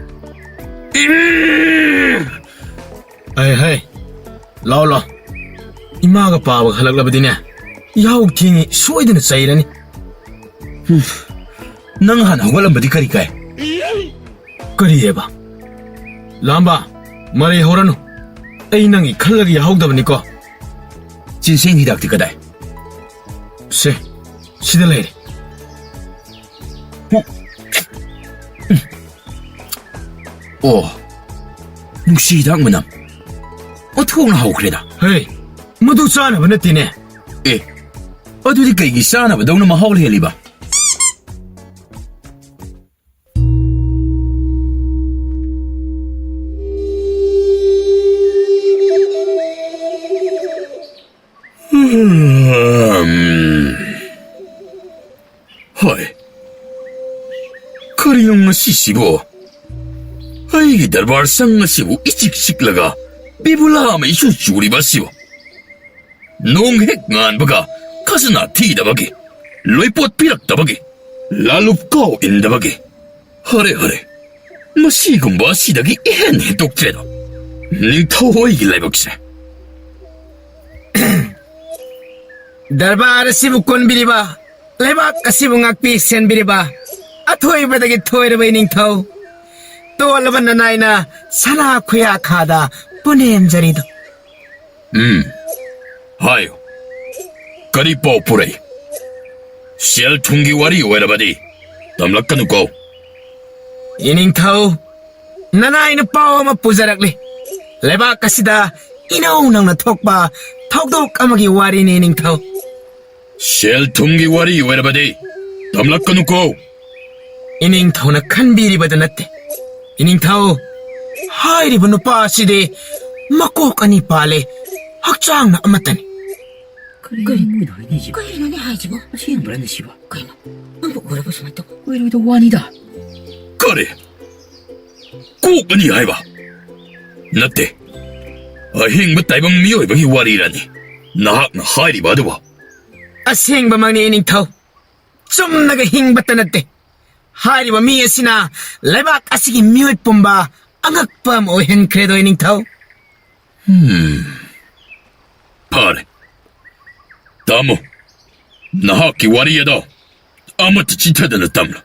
ꯏ! ꯍꯩ, ꯍꯩ꯫ ꯂꯥꯎ, ꯂꯥꯎ꯫ ꯏꯃꯥꯒ ꯄꯥꯕꯒ ꯍꯜꯂꯛꯂꯕꯗꯤꯅꯦ, ꯌꯥꯍꯧ ꯊꯦꯡꯉꯤ, ꯁꯣꯏꯗꯅ ꯆꯩꯔꯅꯤ꯫ ꯍꯨꯝ, ꯅꯪ ꯍꯥꯟꯅ ꯍꯧꯒꯠꯂꯝꯕꯗꯤ ꯀꯔꯤ ꯀꯥꯏ? ꯀꯔꯤꯑꯕ? ꯂꯥꯝꯕ, ꯃꯔꯩ ꯍꯧꯔꯅꯨ꯫ ꯑꯩ ꯅꯪꯒꯤ ꯈꯜꯂꯒ ꯌꯥꯍꯧꯗꯕꯅꯤꯀꯣ꯫ ꯆꯤꯟꯁꯦꯡ ꯍꯤꯗꯥꯛꯇꯤ ꯀꯗꯥꯏ? ꯁꯦ, ꯁꯤꯗ ꯂꯩꯔꯦ꯫ ꯍꯨ-, ꯑꯣ, ꯅꯨꯡꯁꯤ ꯍꯤꯗꯥꯛ ꯃꯅꯝ꯫ ꯑꯣꯟꯊꯣꯛꯅ ꯍꯧꯈ꯭ꯔꯦꯗ꯫ ꯍꯦ, ꯃꯗꯨ ꯆꯥꯅꯕ ꯅꯠꯇꯦꯅꯦ꯫ ꯑꯦ, ꯑꯗꯨꯗꯤ ꯀꯩꯒꯤ ꯆꯥꯅꯕꯗꯧꯅ ꯃꯍꯥꯎ ꯂꯩꯍꯜꯂꯤꯕ? ꯎꯝ꯫ ꯍꯣꯏ꯫ ꯀꯔꯤꯅꯣ ꯉꯁꯤꯁꯤꯕꯣ? ꯑꯩꯒꯤ ꯗꯔꯕꯥꯔ ꯁꯪ ꯑꯁꯤꯕꯨ ꯏꯆꯤꯛ ꯆꯤꯛꯂꯒ ꯕꯤꯕꯨꯂꯥ ꯑꯃ ꯏꯆꯨ ꯆꯨꯔꯤꯕ ꯑꯁꯤꯕꯨ? ꯅꯣꯡ ꯍꯦꯛ ꯉꯥꯟꯕꯒ ꯈꯖꯅꯥ ꯊꯤꯗꯕꯒꯤ, ꯂꯣꯏꯄꯣꯠ ꯄꯤꯔꯛꯇꯕꯒꯤ, ꯂꯥꯂꯨꯞ ꯀꯥꯎ ꯏꯟꯗꯕꯒꯤ꯫ ꯍꯔꯦ, ꯍꯔꯦ꯫ ꯃꯁꯤꯒꯨꯝꯕ ꯑꯁꯤꯗꯒꯤ ꯏꯍꯦꯟ ꯍꯦꯟꯗꯣꯛꯇ꯭ꯔꯦꯗꯣ꯫ ꯅꯤꯡꯊꯧ ꯍꯣꯏꯒꯤ ꯂꯥꯏꯕꯛꯁꯦ꯫ ꯗꯔꯕꯥꯔ ꯑꯁꯤꯕꯨ ꯀꯣꯟꯕꯤꯔꯤꯕ, ꯂꯩꯕꯥꯛ ꯑꯁꯤꯕꯨ ꯉꯥꯛꯄꯤ ꯁꯦꯟꯕꯤꯔꯤꯕ, ꯑꯊꯣꯏꯕꯗꯒꯤ ꯊꯣꯏꯔꯕ ꯏꯅꯤꯡꯊꯧ, ꯇꯣꯜꯂꯕ ꯅꯅꯥꯏꯅ ꯁꯅꯥ ꯈꯨꯌꯥꯈꯥꯗ ꯄꯨꯅꯦꯝꯖꯔꯤꯗꯣ꯫ ꯎꯝ, ꯍꯥꯏꯌꯨ꯫ ꯀꯔꯤ ꯄꯥꯎ ꯄꯨꯔꯛꯏ? ꯁꯦꯜ ꯊꯨꯝꯒꯤ ꯋꯥꯔꯤ ꯑꯣꯏꯔꯕꯗꯤ ꯇꯝꯂꯛꯀꯅꯨꯀꯣ꯫ ꯏꯅꯤꯡꯊꯧ, ꯅꯅꯥꯏꯅ ꯄꯥꯎ ꯑꯃ ꯄꯨꯖꯔꯛꯂꯤ꯫ ꯂꯩꯕꯥꯛ ꯑꯁꯤꯗ ꯏꯅꯧ ꯅꯧꯅ ꯊꯣꯛꯄ ꯊꯧꯗꯣꯛ ꯑꯃꯒꯤ ꯋꯥꯔꯤꯅꯤ, ꯏꯅꯤꯡꯊꯧ꯫ ꯁꯦꯜ ꯊꯨꯝꯒꯤ ꯋꯥꯔꯤ ꯑꯣꯏꯔꯕꯗꯤ ꯇꯝꯂꯛꯀꯅꯨꯀꯣ꯫ ꯏꯅꯤꯡꯊꯧꯅ ꯈꯟꯕꯤꯔꯤꯕꯗꯨ ꯅꯠꯇꯦ꯫ ꯏꯅꯤꯡꯊꯧ, ꯍꯥꯏꯔꯤꯕ ꯅꯨꯄꯥ ꯑꯁꯤꯗꯤ ꯃꯀꯣꯛ ꯑꯅꯤ ꯄꯥꯜꯂꯦ, ꯍꯛꯆꯥꯡꯅ ꯑꯃꯠꯇꯅꯤ꯫ ꯀꯔꯤꯅꯣ ꯃꯣꯏꯅ ꯍꯥꯏꯅꯩꯁꯤꯕꯣ? ꯀꯔꯤꯅꯣꯅꯦ ꯍꯥꯏꯁꯤꯕꯣ? ꯑꯁꯦꯡꯕ꯭ꯔꯅꯦ ꯁꯤꯕꯣ? ꯀꯩꯅꯣ? ꯅꯪꯕꯨ ꯎꯔꯕ ꯁꯨꯃꯥꯏꯅ ꯇꯧꯕ? ꯑꯣꯏꯔꯣꯏꯗ ꯋꯥꯅꯤꯗ꯫ ꯀꯔꯤ? ꯀꯣꯛ ꯑꯅꯤ ꯍꯥꯏꯕ? ꯅꯠꯇꯦ꯫ ꯑꯍꯤꯡꯕ ꯇꯥꯏꯕꯪ ꯃꯤꯑꯣꯏꯕꯒꯤ ꯋꯥꯔꯤꯔꯅꯤ ꯅꯍꯥꯛꯅ ꯍꯥꯏꯔꯤꯕ ꯑꯗꯨꯕꯨ? ꯑꯁꯦꯡꯕꯃꯛꯅꯤ, ꯏꯅꯤꯡꯊꯧ꯫ ꯆꯨꯝꯅꯒ ꯍꯤꯡꯕꯇ ꯅꯠꯇꯦ꯫ ꯍꯥꯏꯔꯤꯕ ꯃꯤ ꯑꯁꯤꯅ ꯂꯩꯕꯥꯛ ꯑꯁꯤꯒꯤ ꯃꯤꯑꯣꯏ ꯄꯨꯝꯕ ꯑꯉꯛꯄ ꯑꯃ ꯑꯣꯏꯍꯟꯈ꯭ꯔꯦꯗꯣ, ꯏꯅꯤꯡꯊꯧ꯫ ꯍꯝ꯫ ꯅꯍꯥꯛꯀꯤ ꯋꯥꯔꯤ ꯑꯗꯣ ꯑꯃꯠꯇ ꯆꯤꯊꯗꯅ ꯇꯝꯂꯨ꯫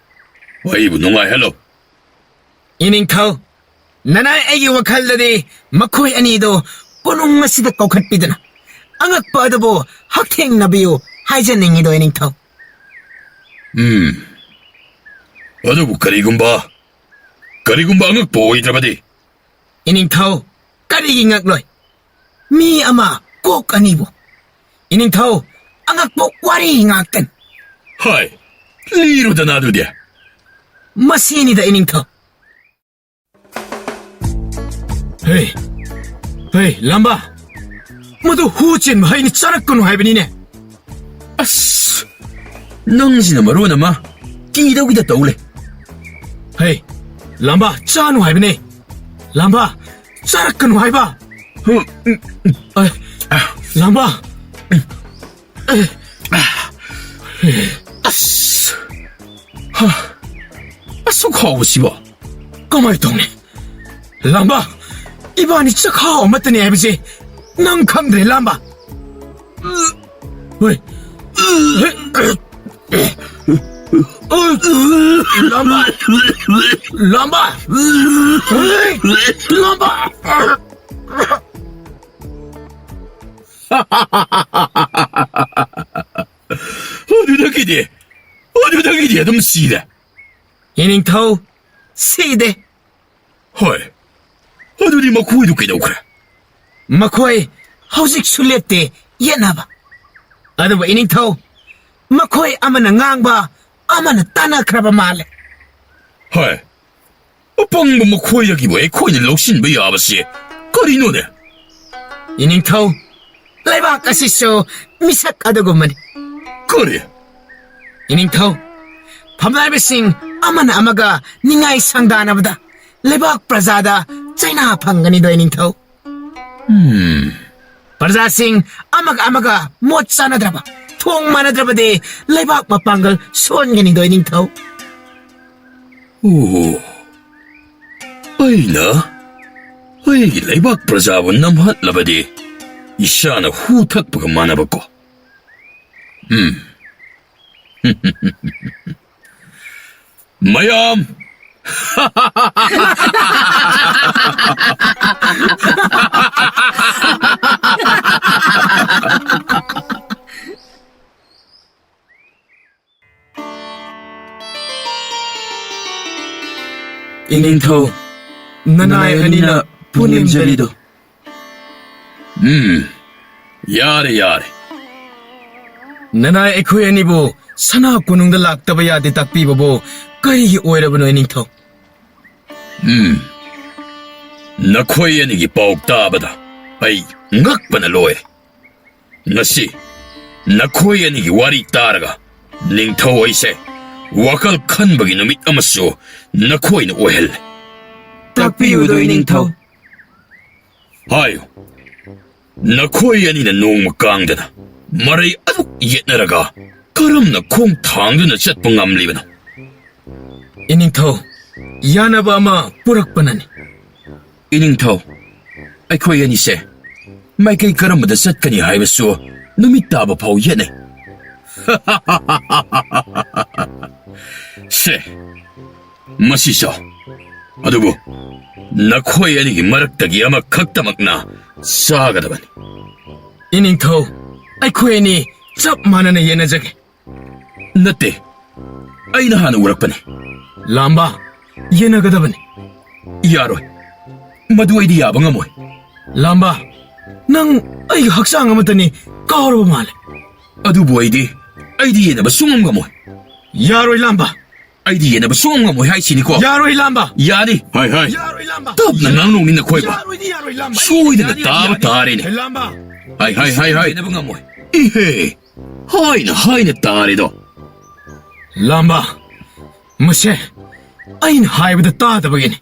ꯑꯩꯕꯨ ꯅꯨꯡꯉꯥꯏꯍꯜꯂꯨ꯫ ꯏꯅꯤꯡꯊꯧ, ꯅꯅꯥꯏ ꯑꯩꯒꯤ ꯋꯥꯈꯜꯗꯗꯤ ꯃꯈꯣꯏ ꯑꯅꯤꯗꯣ ꯀꯣꯅꯨꯡ ꯑꯁꯤꯗ ꯀꯧꯈꯠꯄꯤꯗꯨꯅ ꯑꯉꯛꯄ ꯑꯗꯨꯕꯨ ꯍꯛꯊꯦꯡꯅꯕꯤꯌꯨ ꯍꯥꯏꯖꯅꯤꯡꯉꯤꯗꯣ, ꯏꯅꯤꯡꯊꯧ꯫ ꯎꯝ꯫ ꯑꯗꯨꯕꯨ ꯀꯔꯤꯒꯨꯝꯕ, ꯀꯔꯤꯒꯨꯝꯕ ꯑꯉꯛꯄ ꯑꯣꯏꯗ꯭ꯔꯕꯗꯤ? ꯏꯅꯤꯡꯊꯧ, ꯀꯔꯤꯒꯤ ꯉꯛꯂꯣꯏ? ꯃꯤ ꯑꯃ ꯀꯣꯛ ꯑꯅꯤꯕꯨ꯫ ꯏꯅꯤꯡꯊꯧ, ꯑꯉꯛꯄ ꯋꯥꯔꯤ ꯉꯥꯛꯇꯅꯤ꯫ ꯍꯣꯏ, ꯂꯤꯔꯨꯗꯅ ꯑꯗꯨꯗꯤ꯫ ꯃꯁꯤꯅꯤꯗ, ꯏꯅꯤꯡꯊꯧ꯫ ꯍꯦ, ꯍꯦ, ꯂꯥꯝꯕ! ꯃꯗꯨ ꯍꯨ ꯆꯦꯟꯕ ꯍꯩꯅꯤ, ꯆꯥꯔꯛꯀꯅꯨ ꯍꯥꯏꯕꯅꯤꯅꯦ꯫ ꯑꯁ, ꯅꯪꯁꯤꯅ ꯃꯔꯣꯟ ꯑꯃ ꯀꯤꯗꯧꯒꯤꯗ ꯇꯧ ꯂꯩ꯫ ꯍꯦ, ꯂꯥꯝꯕ, ꯆꯥꯅꯨ ꯍꯥꯏꯕꯅꯦ꯫ ꯂꯥꯝꯕ, ꯆꯥꯔꯛꯀꯅꯨ ꯍꯥꯏꯕ꯫ ꯑ, ꯂꯥꯝꯕ꯫ ꯑꯁ! ꯍ! ꯑꯁꯨꯛ ꯍꯥꯎꯕꯁꯤꯕꯣ? ꯀꯃꯥꯏ ꯇꯧꯅꯤ? ꯂꯥꯝꯕ, ꯏꯕꯥꯅꯤ ꯆꯈꯥꯎ ꯑꯃꯠꯇꯅꯤ ꯍꯥꯏꯕꯁꯦ ꯅꯪ ꯈꯪꯗ꯭ꯔꯦ, ꯂꯥꯝꯕ? ꯍꯣꯏ꯫ ꯂꯥꯝꯕ! ꯂꯥꯝꯕ! ꯂꯥꯝꯕ! ꯑꯗꯨꯗꯒꯤꯗꯤ, ꯑꯗꯨꯗꯒꯤꯗꯤ ꯑꯗꯨꯝ ꯁꯤꯔꯦ꯫ ꯏꯅꯤꯡꯊꯧ, ꯁꯤꯗꯦ꯫ ꯍꯣꯏ, ꯑꯗꯨꯗꯤ ꯃꯈꯣꯏꯗꯨ ꯀꯩꯗꯧꯈ꯭ꯔꯦ? ꯃꯈꯣꯏ ꯍꯧꯖꯤꯛꯁꯨ ꯂꯦꯞꯇꯦ ꯌꯦꯠꯅꯕ꯫ ꯑꯗꯨꯕꯨ ꯏꯅꯤꯡꯊꯧ, ꯃꯈꯣꯏ ꯑꯃꯅ ꯉꯥꯡꯕ, ꯑꯃꯅ ꯇꯥꯟꯅꯈ꯭ꯔꯕ ꯃꯥꯜꯂꯦ꯫ ꯍꯣꯏ, ꯑꯄꯪꯕ ꯃꯈꯣꯏꯗꯒꯤꯕꯨ ꯑꯩꯈꯣꯏꯅ ꯂꯧꯁꯤꯟꯕ ꯌꯥꯕꯁꯦ ꯀꯔꯤꯅꯣꯅꯦ? ꯏꯅꯤꯡꯊꯧ, ꯂꯩꯕꯥꯛ ꯑꯁꯤꯁꯨ ꯃꯤꯁꯛ ꯑꯗꯨꯒꯨꯝꯕꯅꯤ꯫ ꯀꯔꯤ? ꯏꯅꯤꯡꯊꯧ, ꯐꯝꯅꯥꯏꯕꯁꯤꯡ ꯑꯃꯅ ꯑꯃꯒ ꯅꯤꯡꯉꯥꯏ ꯁꯪꯗꯥꯅꯕꯗ ꯂꯩꯕꯥꯛ ꯄ꯭ꯔꯖꯥꯗ ꯆꯩꯅꯥ ꯐꯪꯒꯅꯤꯗꯣ, ꯏꯅꯤꯡꯊꯧ꯫ ꯎꯝ꯫ ꯄ꯭ꯔꯖꯥꯁꯤꯡ ꯑꯃꯒ ꯑꯃꯒ ꯃꯣꯠ ꯆꯥꯅꯗ꯭ꯔꯕ, ꯊꯣꯡ ꯃꯥꯟꯅꯗ꯭ꯔꯕꯗꯤ ꯂꯩꯕꯥꯛ ꯃꯄꯥꯡꯒꯜ ꯁꯣꯟꯒꯅꯤꯗꯣ, ꯏꯅꯤꯡꯊꯧ꯫ ꯑꯣ, ꯑꯩꯅ ꯑꯩꯒꯤ ꯂꯩꯕꯥꯛ ꯄ꯭ꯔꯖꯥꯕꯨ ꯅꯝꯍꯠꯂꯕꯗꯤ ꯏꯁꯥꯅ ꯍꯨ ꯊꯛꯄꯒ ꯃꯥꯟꯅꯕꯀꯣ꯫ ꯎꯝ, ꯃꯌꯥꯝ꯫ ꯏꯅꯤꯡꯊꯧ, ꯅꯅꯥꯏ ꯑꯅꯤꯅ ꯄꯨꯅꯦꯝꯖꯔꯤꯗꯣ꯫ ꯎꯝ, ꯌꯥꯔꯦ, ꯌꯥꯔꯦ꯫ ꯅꯅꯥꯏ ꯑꯩꯈꯣꯏ ꯑꯅꯤꯕꯨ ꯁꯅꯥ ꯀꯣꯅꯨꯡꯗ ꯂꯥꯛꯇꯕ ꯌꯥꯗꯦ ꯇꯥꯛꯄꯤꯕꯕꯨ ꯀꯔꯤꯒꯤ ꯑꯣꯏꯔꯕꯅꯣ, ꯏꯅꯤꯡꯊꯧ? ꯎꯝ, ꯅꯈꯣꯏ ꯑꯅꯤꯒꯤ ꯄꯥꯎ ꯇꯥꯕꯗ ꯑꯩ ꯉꯛꯄꯅ ꯂꯣꯏꯔꯦ꯫ ꯉꯁꯤ ꯅꯈꯣꯏ ꯑꯅꯤꯒꯤ ꯋꯥꯔꯤ ꯇꯥꯔꯒ ꯅꯤꯡꯊꯧ ꯑꯩꯁꯦ ꯋꯥꯈꯜ ꯈꯟꯕꯒꯤ ꯅꯨꯃꯤꯠ ꯑꯃꯁꯨ ꯅꯈꯣꯏꯅ ꯑꯣꯏꯍꯜꯂꯦ꯫ ꯇꯥꯛꯄꯤꯌꯨꯗꯣ, ꯏꯅꯤꯡꯊꯧ꯫ ꯍꯥꯏꯌꯨ, ꯅꯈꯣꯏ ꯑꯅꯤꯅ ꯅꯣꯡꯃ ꯀꯥꯡꯗꯅ ꯃꯔꯩ ꯑꯗꯨꯛ ꯌꯦꯠꯅꯔꯒ ꯀꯔꯝꯅ ꯈꯣꯡ ꯊꯥꯡꯗꯨꯅ ꯆꯠꯄ ꯉꯝꯂꯤꯕꯅꯣ? ꯏꯅꯤꯡꯊꯧ, ꯌꯥꯅꯕ ꯑꯃ ꯄꯨꯔꯛꯄꯅꯅꯤ꯫ ꯏꯅꯤꯡꯊꯧ, ꯑꯩꯈꯣꯏ ꯑꯅꯤꯁꯦ ꯃꯥꯏꯀꯩ ꯀꯔꯝꯕꯗ ꯆꯠꯀꯅꯤ ꯍꯥꯏꯕꯁꯨ ꯅꯨꯃꯤꯠ ꯇꯥꯕ ꯐꯥꯎ ꯌꯦꯠꯅꯩ꯫ ꯁꯦ, ꯃꯁꯤ ꯆꯥꯎ꯫ ꯑꯗꯨꯕꯨ ꯅꯈꯣꯏ ꯑꯅꯤꯒꯤ ꯃꯔꯛꯇꯒꯤ ꯑꯃꯈꯛꯇꯃꯛꯅ ꯆꯥꯒꯗꯕꯅꯤ꯫ ꯏꯅꯤꯡꯊꯧ, ꯑꯩꯈꯣꯏ ꯑꯅꯤ ꯆꯞ ꯃꯥꯟꯅꯅ ꯌꯦꯟꯅꯖꯒꯦ꯫ ꯅꯠꯇꯦ, ꯑꯩꯅ ꯍꯥꯟꯅ ꯎꯔꯛꯄꯅꯤ꯫ ꯂꯥꯝꯕ, ꯌꯦꯟꯅꯒꯗꯕꯅꯤ꯫ ꯌꯥꯔꯣꯏ, ꯃꯗꯨ ꯑꯩꯗꯤ ꯌꯥꯕ ꯉꯝꯃꯣꯏ꯫ ꯂꯥꯝꯕ, ꯅꯪ ꯑꯩꯒꯤ ꯍꯛꯆꯥꯡ ꯑꯃꯠꯇꯅꯤ, ꯀꯥꯎꯔꯕ ꯃꯥꯜꯂꯦ꯫ ꯑꯗꯨꯕꯨ ꯑꯩꯗꯤ, ꯑꯩꯗꯤ ꯌꯦꯟꯅꯕ ꯁꯨꯡꯉꯝ ꯉꯝꯃꯣꯏ꯫ ꯌꯥꯔꯣꯏ, ꯂꯥꯝꯕ꯫ ꯑꯩꯗꯤ ꯌꯦꯟꯅꯕ ꯁꯨꯡꯉꯝ ꯉꯝꯃꯣꯏ ꯍꯥꯏꯁꯤꯅꯤꯀꯣ꯫ ꯌꯥꯔꯣꯏ, ꯂꯥꯝꯕ꯫ ꯌꯥꯅꯤ꯫ ꯍꯥꯏ, ꯍꯥꯏ꯫ ꯌꯥꯔꯣꯏ, ꯂꯥꯝꯕ꯫ ꯇꯞꯅ ꯉꯥꯡꯅꯧꯅꯤ ꯅꯈꯣꯏꯕ꯫ ꯌꯥꯔꯣꯏꯗꯤ ꯌꯥꯔꯣꯏ, ꯂꯥꯝꯕ꯫ ꯁꯣꯏꯗꯅ ꯌꯥꯅꯤ, ꯇꯥꯕ ꯌꯥꯅꯤ꯫ ꯇꯥꯔꯦꯅꯦ꯫ ꯂꯥꯝꯕ꯫ ꯍꯥꯏ, ꯍꯥꯏ, ꯍꯥꯏ, ꯍꯥꯏ꯫ ꯌꯦꯟꯅꯕ ꯉꯝꯃꯣꯏ꯫ ꯏꯍꯦ꯫ ꯍꯥꯏꯅ, ꯍꯥꯏꯅ ꯇꯥꯔꯦꯗꯣ꯫ ꯂꯥꯝꯕ꯫ ꯃꯁꯦ ꯑꯩꯅ ꯍꯥꯏꯕꯗ ꯇꯥꯗꯕꯒꯤꯅꯤ꯫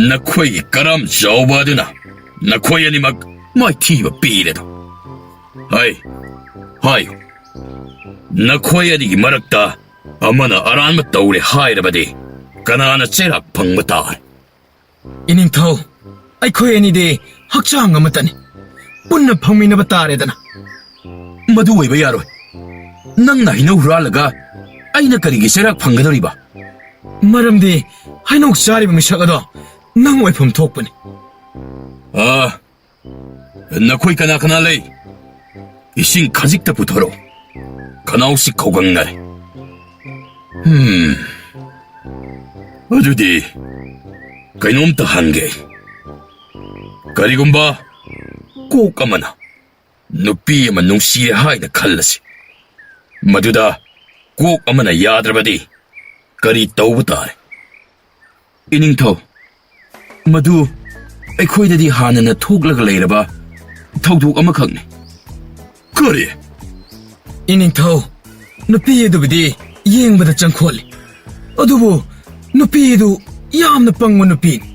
ꯅꯈꯣꯏꯒꯤ ꯀꯔꯝ ꯆꯥꯎꯕ ꯑꯗꯨꯅ ꯅꯈꯣꯏ ꯑꯅꯤꯃꯛ ꯃꯥꯏꯊꯤꯕ ꯄꯤꯔꯦꯗꯣ꯫ ꯍꯩ, ꯍꯥꯏꯌꯨ, ꯅꯈꯣꯏ ꯑꯅꯤꯒꯤ ꯃꯔꯛꯇ ꯑꯃꯅ ꯑꯔꯥꯟꯕ ꯇꯧꯔꯦ ꯍꯥꯏꯔꯕꯗꯤ ꯀꯅꯥꯅ ꯆꯩꯔꯥꯛ ꯐꯪꯕ ꯇꯥꯔꯦ? ꯏꯅꯤꯡꯊꯧ, ꯑꯩꯈꯣꯏ ꯑꯅꯤꯗꯤ ꯍꯛꯆꯥꯡ ꯑꯃꯠꯇꯅꯤ, ꯄꯨꯟꯅ ꯐꯪꯃꯤꯟꯅꯕ ꯇꯥꯔꯦꯗꯅ꯫ ꯃꯗꯨ ꯑꯣꯏꯕ ꯌꯥꯔꯣꯏ꯫ ꯅꯪꯅ ꯍꯩꯅꯧ ꯍꯨꯔꯥꯜꯂꯒ ꯑꯩꯅ ꯀꯔꯤꯒꯤ ꯆꯩꯔꯥꯛ ꯐꯪꯒꯗꯧꯔꯤꯕ? ꯃꯔꯝꯗꯤ ꯍꯩꯅꯧ ꯆꯥꯔꯤꯕ ꯃꯤꯁꯛ ꯑꯗꯣ ꯅꯪ ꯑꯣꯏꯐꯝ ꯊꯣꯛꯄꯅꯤ꯫ ꯑꯥ, ꯅꯈꯣꯏ ꯀꯅꯥ ꯀꯅꯥ ꯂꯩ? ꯏꯁꯤꯡ ꯈꯖꯤꯛꯇ ꯄꯨꯊꯣꯔꯛꯎ꯫ ꯈꯅꯥꯎꯁꯤ ꯈꯧꯒꯪꯅꯔꯦ꯫ ꯍꯝ꯫ ꯑꯗꯨꯗꯤ ꯀꯩꯅꯣꯝꯇ ꯍꯪꯒꯦ꯫ ꯀꯔꯤꯒꯨꯝꯕ ꯀꯣꯛ ꯑꯃꯅ ꯅꯨꯄꯤ ꯑꯃ ꯅꯨꯡꯁꯤꯔꯦ ꯍꯥꯏꯅ ꯈꯜꯂꯁꯤ꯫ ꯃꯗꯨꯗ ꯀꯣꯛ ꯑꯃꯅ ꯌꯥꯗ꯭ꯔꯕꯗꯤ ꯀꯔꯤ ꯇꯧꯕ ꯇꯥꯔꯦ? ꯏꯅꯤꯡꯊꯧ, ꯃꯗꯨ ꯑꯩꯈꯣꯏꯗꯗꯤ ꯍꯥꯟꯅꯅ ꯊꯣꯛꯂꯒ ꯂꯩꯔꯕ ꯊꯧꯗꯣꯛ ꯑꯃꯈꯛꯅꯤ꯫ ꯀꯔꯤ? ꯏꯅꯤꯡꯊꯧ, ꯅꯨꯄꯤ ꯑꯗꯨꯕꯨꯗꯤ ꯌꯦꯡꯕꯗ ꯆꯪꯈꯣꯠꯂꯤ꯫ ꯑꯗꯨꯕꯨ ꯅꯨꯄꯤ ꯑꯗꯨ ꯌꯥꯝꯅ ꯄꯪꯕ ꯅꯨꯄꯤꯅꯤ꯫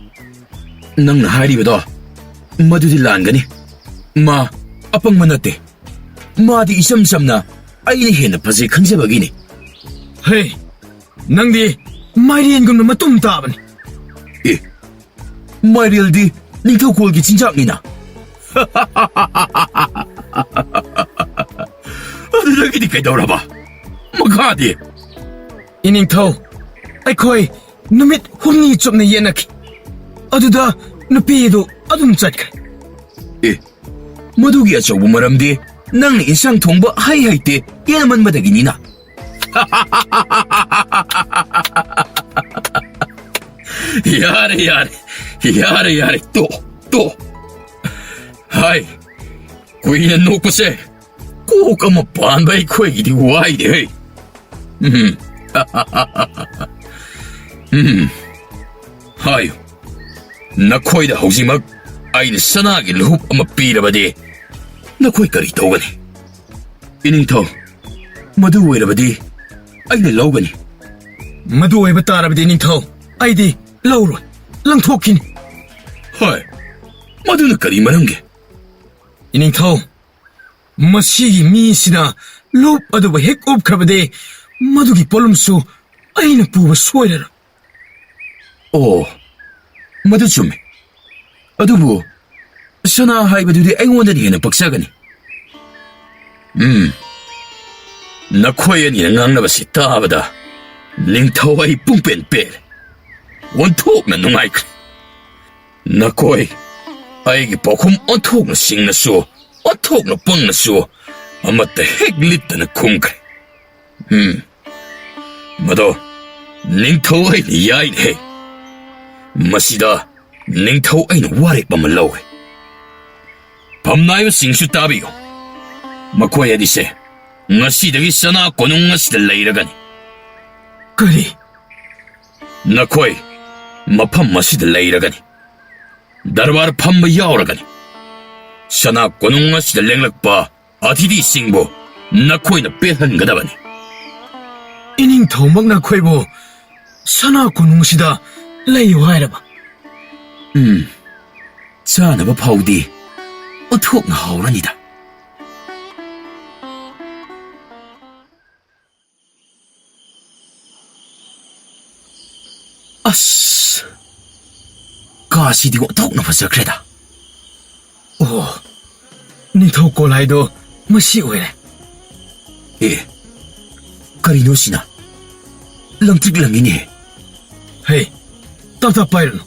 ꯅꯪꯅ ꯍꯥꯏꯔꯤꯕꯗꯣ ꯃꯗꯨꯗꯤ ꯂꯥꯟꯒꯅꯤ꯫ ꯃꯥ ꯑꯄꯪꯕ ꯅꯠꯇꯦ꯫ ꯃꯥꯗꯤ ꯏꯆꯝ ꯆꯝꯅ ꯑꯩꯅ ꯍꯦꯟꯅ ꯐꯖꯩ ꯈꯟꯖꯕꯒꯤꯅꯤ꯫ ꯍꯦ, ꯅꯪꯗꯤ ꯃꯥꯏꯔꯦꯟꯒꯨꯝꯅ ꯃꯇꯨꯝ ꯇꯥꯕꯅꯤ꯫ ꯑꯦ, ꯃꯥꯏꯔꯦꯜꯗꯤ ꯅꯤꯡꯊꯧꯀꯣꯜꯒꯤ ꯆꯤꯟꯖꯥꯛꯅꯤꯅ꯫ ꯑꯗꯨꯗꯒꯤꯗꯤ ꯀꯩꯗꯧꯔꯕ? ꯃꯈꯥꯗꯤ? ꯏꯅꯤꯡꯊꯧ, ꯑꯩꯈꯣꯏ ꯅꯨꯃꯤꯠ ꯍꯨꯝꯅꯤ ꯆꯨꯞꯅ ꯌꯦꯠꯅꯈꯤ꯫ ꯑꯗꯨꯗ ꯅꯨꯄꯤ ꯑꯗꯨ ꯑꯗꯨꯝ ꯆꯠꯈ꯭ꯔꯦ꯫ ꯑꯦ, ꯃꯗꯨꯒꯤ ꯑꯆꯧꯕ ꯃꯔꯝꯗꯤ ꯅꯪꯅ ꯏꯟꯁꯥꯡ ꯊꯣꯡꯕ ꯍꯩ ꯍꯩꯇꯦ ꯌꯦꯅꯃꯟꯕꯗꯒꯤꯅꯤꯅ꯫ ꯌꯥꯔꯦ, ꯌꯥꯔꯦ, ꯌꯥꯔꯦ, ꯌꯥꯔꯦ, ꯇꯣ, ꯇꯣ꯫ ꯍꯥꯏ, ꯀꯨꯏꯅ ꯅꯣꯛꯄꯁꯦ ꯀꯣꯛ ꯑꯃ ꯄꯥꯟꯕ ꯑꯩꯈꯣꯏꯒꯤꯗꯤ ꯋꯥꯏꯅꯦ ꯍꯦ꯫ ꯎꯝ꯫ ꯎꯝ꯫ ꯍꯥꯏꯌꯨ, ꯅꯈꯣꯏꯗ ꯍꯧꯖꯤꯛꯃꯛ ꯑꯩꯅ ꯁꯅꯥꯒꯤ ꯂꯨꯍꯨꯞ ꯑꯃ ꯄꯤꯔꯕꯗꯤ ꯅꯈꯣꯏ ꯀꯔꯤ ꯇꯧꯒꯅꯤ? ꯏꯅꯤꯡꯊꯧ, ꯃꯗꯨ ꯑꯣꯏꯔꯕꯗꯤ ꯑꯩꯅ ꯂꯧꯒꯅꯤ꯫ ꯃꯗꯨ ꯑꯣꯏꯕ ꯇꯥꯔꯕꯗꯤ ꯏꯅꯤꯡꯊꯧ, ꯑꯩꯗꯤ ꯂꯧꯔꯣꯏ, ꯂꯪꯊꯣꯛꯈꯤꯅꯤ꯫ ꯍꯣꯏ, ꯃꯗꯨꯅ ꯀꯔꯤ ꯃꯔꯝꯒꯤ? ꯏꯅꯤꯡꯊꯧ, ꯃꯁꯤꯒꯤ ꯃꯤꯁꯤꯅ ꯂꯨꯞ ꯑꯗꯨꯕꯨ ꯍꯦꯛ ꯎꯞꯈ꯭ꯔꯕꯗꯤ ꯃꯗꯨꯒꯤ ꯄꯣꯠꯂꯨꯝꯁꯨ ꯑꯩꯅ ꯄꯨꯕ ꯁꯣꯏꯔꯔꯣꯏ꯫ ꯑꯣ, ꯃꯗꯨ ꯆꯨꯝꯃꯤ꯫ ꯑꯗꯨꯕꯨ ꯁꯅꯥ ꯍꯥꯏꯕꯗꯨꯗꯤ ꯑꯩꯉꯣꯟꯗꯅ ꯍꯦꯟꯅ ꯄꯛꯆꯒꯅꯤ꯫ ꯎꯝ, ꯅꯈꯣꯏ ꯑꯅꯤꯅ ꯉꯥꯡꯅꯕꯁꯤ ꯇꯥꯕꯗ ꯅꯤꯡꯊꯧ ꯑꯩ ꯄꯨꯡꯄꯦꯟ ꯄꯦꯜꯂꯦ꯫ ꯑꯣꯟꯊꯣꯛꯅ ꯅꯨꯡꯉꯥꯏꯈ꯭ꯔꯦ꯫ ꯅꯈꯣꯏ ꯑꯩꯒꯤ ꯄꯥꯎꯈꯨꯝ ꯑꯣꯟꯊꯣꯛꯅ ꯁꯤꯡꯅꯁꯨ, ꯑꯣꯟꯊꯣꯛꯅ ꯄꯪꯅꯁꯨ ꯑꯃꯠꯇ ꯍꯦꯛ ꯂꯤꯠꯇꯅ ꯈꯨꯝꯈ꯭ꯔꯦ꯫ ꯎꯝ, ꯃꯗꯣ ꯅꯤꯡꯊꯧ ꯑꯩꯅ ꯌꯥꯏꯅꯦꯍꯦ꯫ ꯃꯁꯤꯗ ꯅꯤꯡꯊꯧ ꯑꯩꯅ ꯋꯥꯔꯦꯞ ꯑꯃ ꯂꯧꯔꯦ꯫ ꯐꯝꯅꯥꯏꯕꯁꯤꯡꯁꯨ ꯇꯥꯕꯤꯌꯨ꯫ ꯃꯈꯣꯏ ꯑꯅꯤꯁꯦ ꯉꯁꯤꯗꯒꯤ ꯁꯅꯥ ꯀꯣꯅꯨꯡ ꯑꯁꯤꯗ ꯂꯩꯔꯒꯅꯤ꯫ ꯀꯔꯤ? ꯅꯈꯣꯏ ꯃꯐꯝ ꯑꯁꯤꯗ ꯂꯩꯔꯒꯅꯤ꯫ ꯗꯔꯕꯥꯔ ꯐꯝꯕ ꯌꯥꯎꯔꯒꯅꯤ꯫ ꯁꯅꯥ ꯀꯣꯅꯨꯡ ꯑꯁꯤꯗ ꯂꯦꯡꯂꯛꯄ ꯑꯇꯤꯊꯤꯁꯤꯡꯕꯨ ꯅꯈꯣꯏꯅ ꯄꯦꯜꯍꯟꯒꯗꯕꯅꯤ꯫ ꯏꯅꯤꯡꯊꯧꯃꯛꯅ ꯑꯩꯈꯣꯏꯕꯨ ꯁꯅꯥ ꯀꯣꯅꯨꯡꯁꯤꯗ ꯂꯩꯌꯨ ꯍꯥꯏꯔꯕ? ꯎꯝ, ꯆꯥꯅꯕ ꯐꯥꯎꯗꯤ ꯑꯣꯟꯊꯣꯛꯅ ꯍꯥꯎꯔꯅꯤꯗ꯫ ꯑꯁ! ꯀꯥꯁꯤꯗꯤ ꯑꯣꯟꯊꯣꯛꯅ ꯐꯖꯈ꯭ꯔꯦꯗ꯫ ꯑꯣ, ꯅꯤꯡꯊꯧ ꯀꯣꯜ ꯍꯥꯏꯗꯣ ꯃꯁꯤ ꯑꯣꯏꯔꯦ꯫ ꯑꯦ, ꯀꯔꯤꯅꯣ ꯁꯤꯅ? ꯂꯪꯇ꯭ꯔꯤꯛ ꯂꯪꯉꯤꯅꯦ꯫ ꯍꯦ, ꯇꯞ ꯇꯞ ꯄꯥꯏꯔꯨꯅꯨ꯫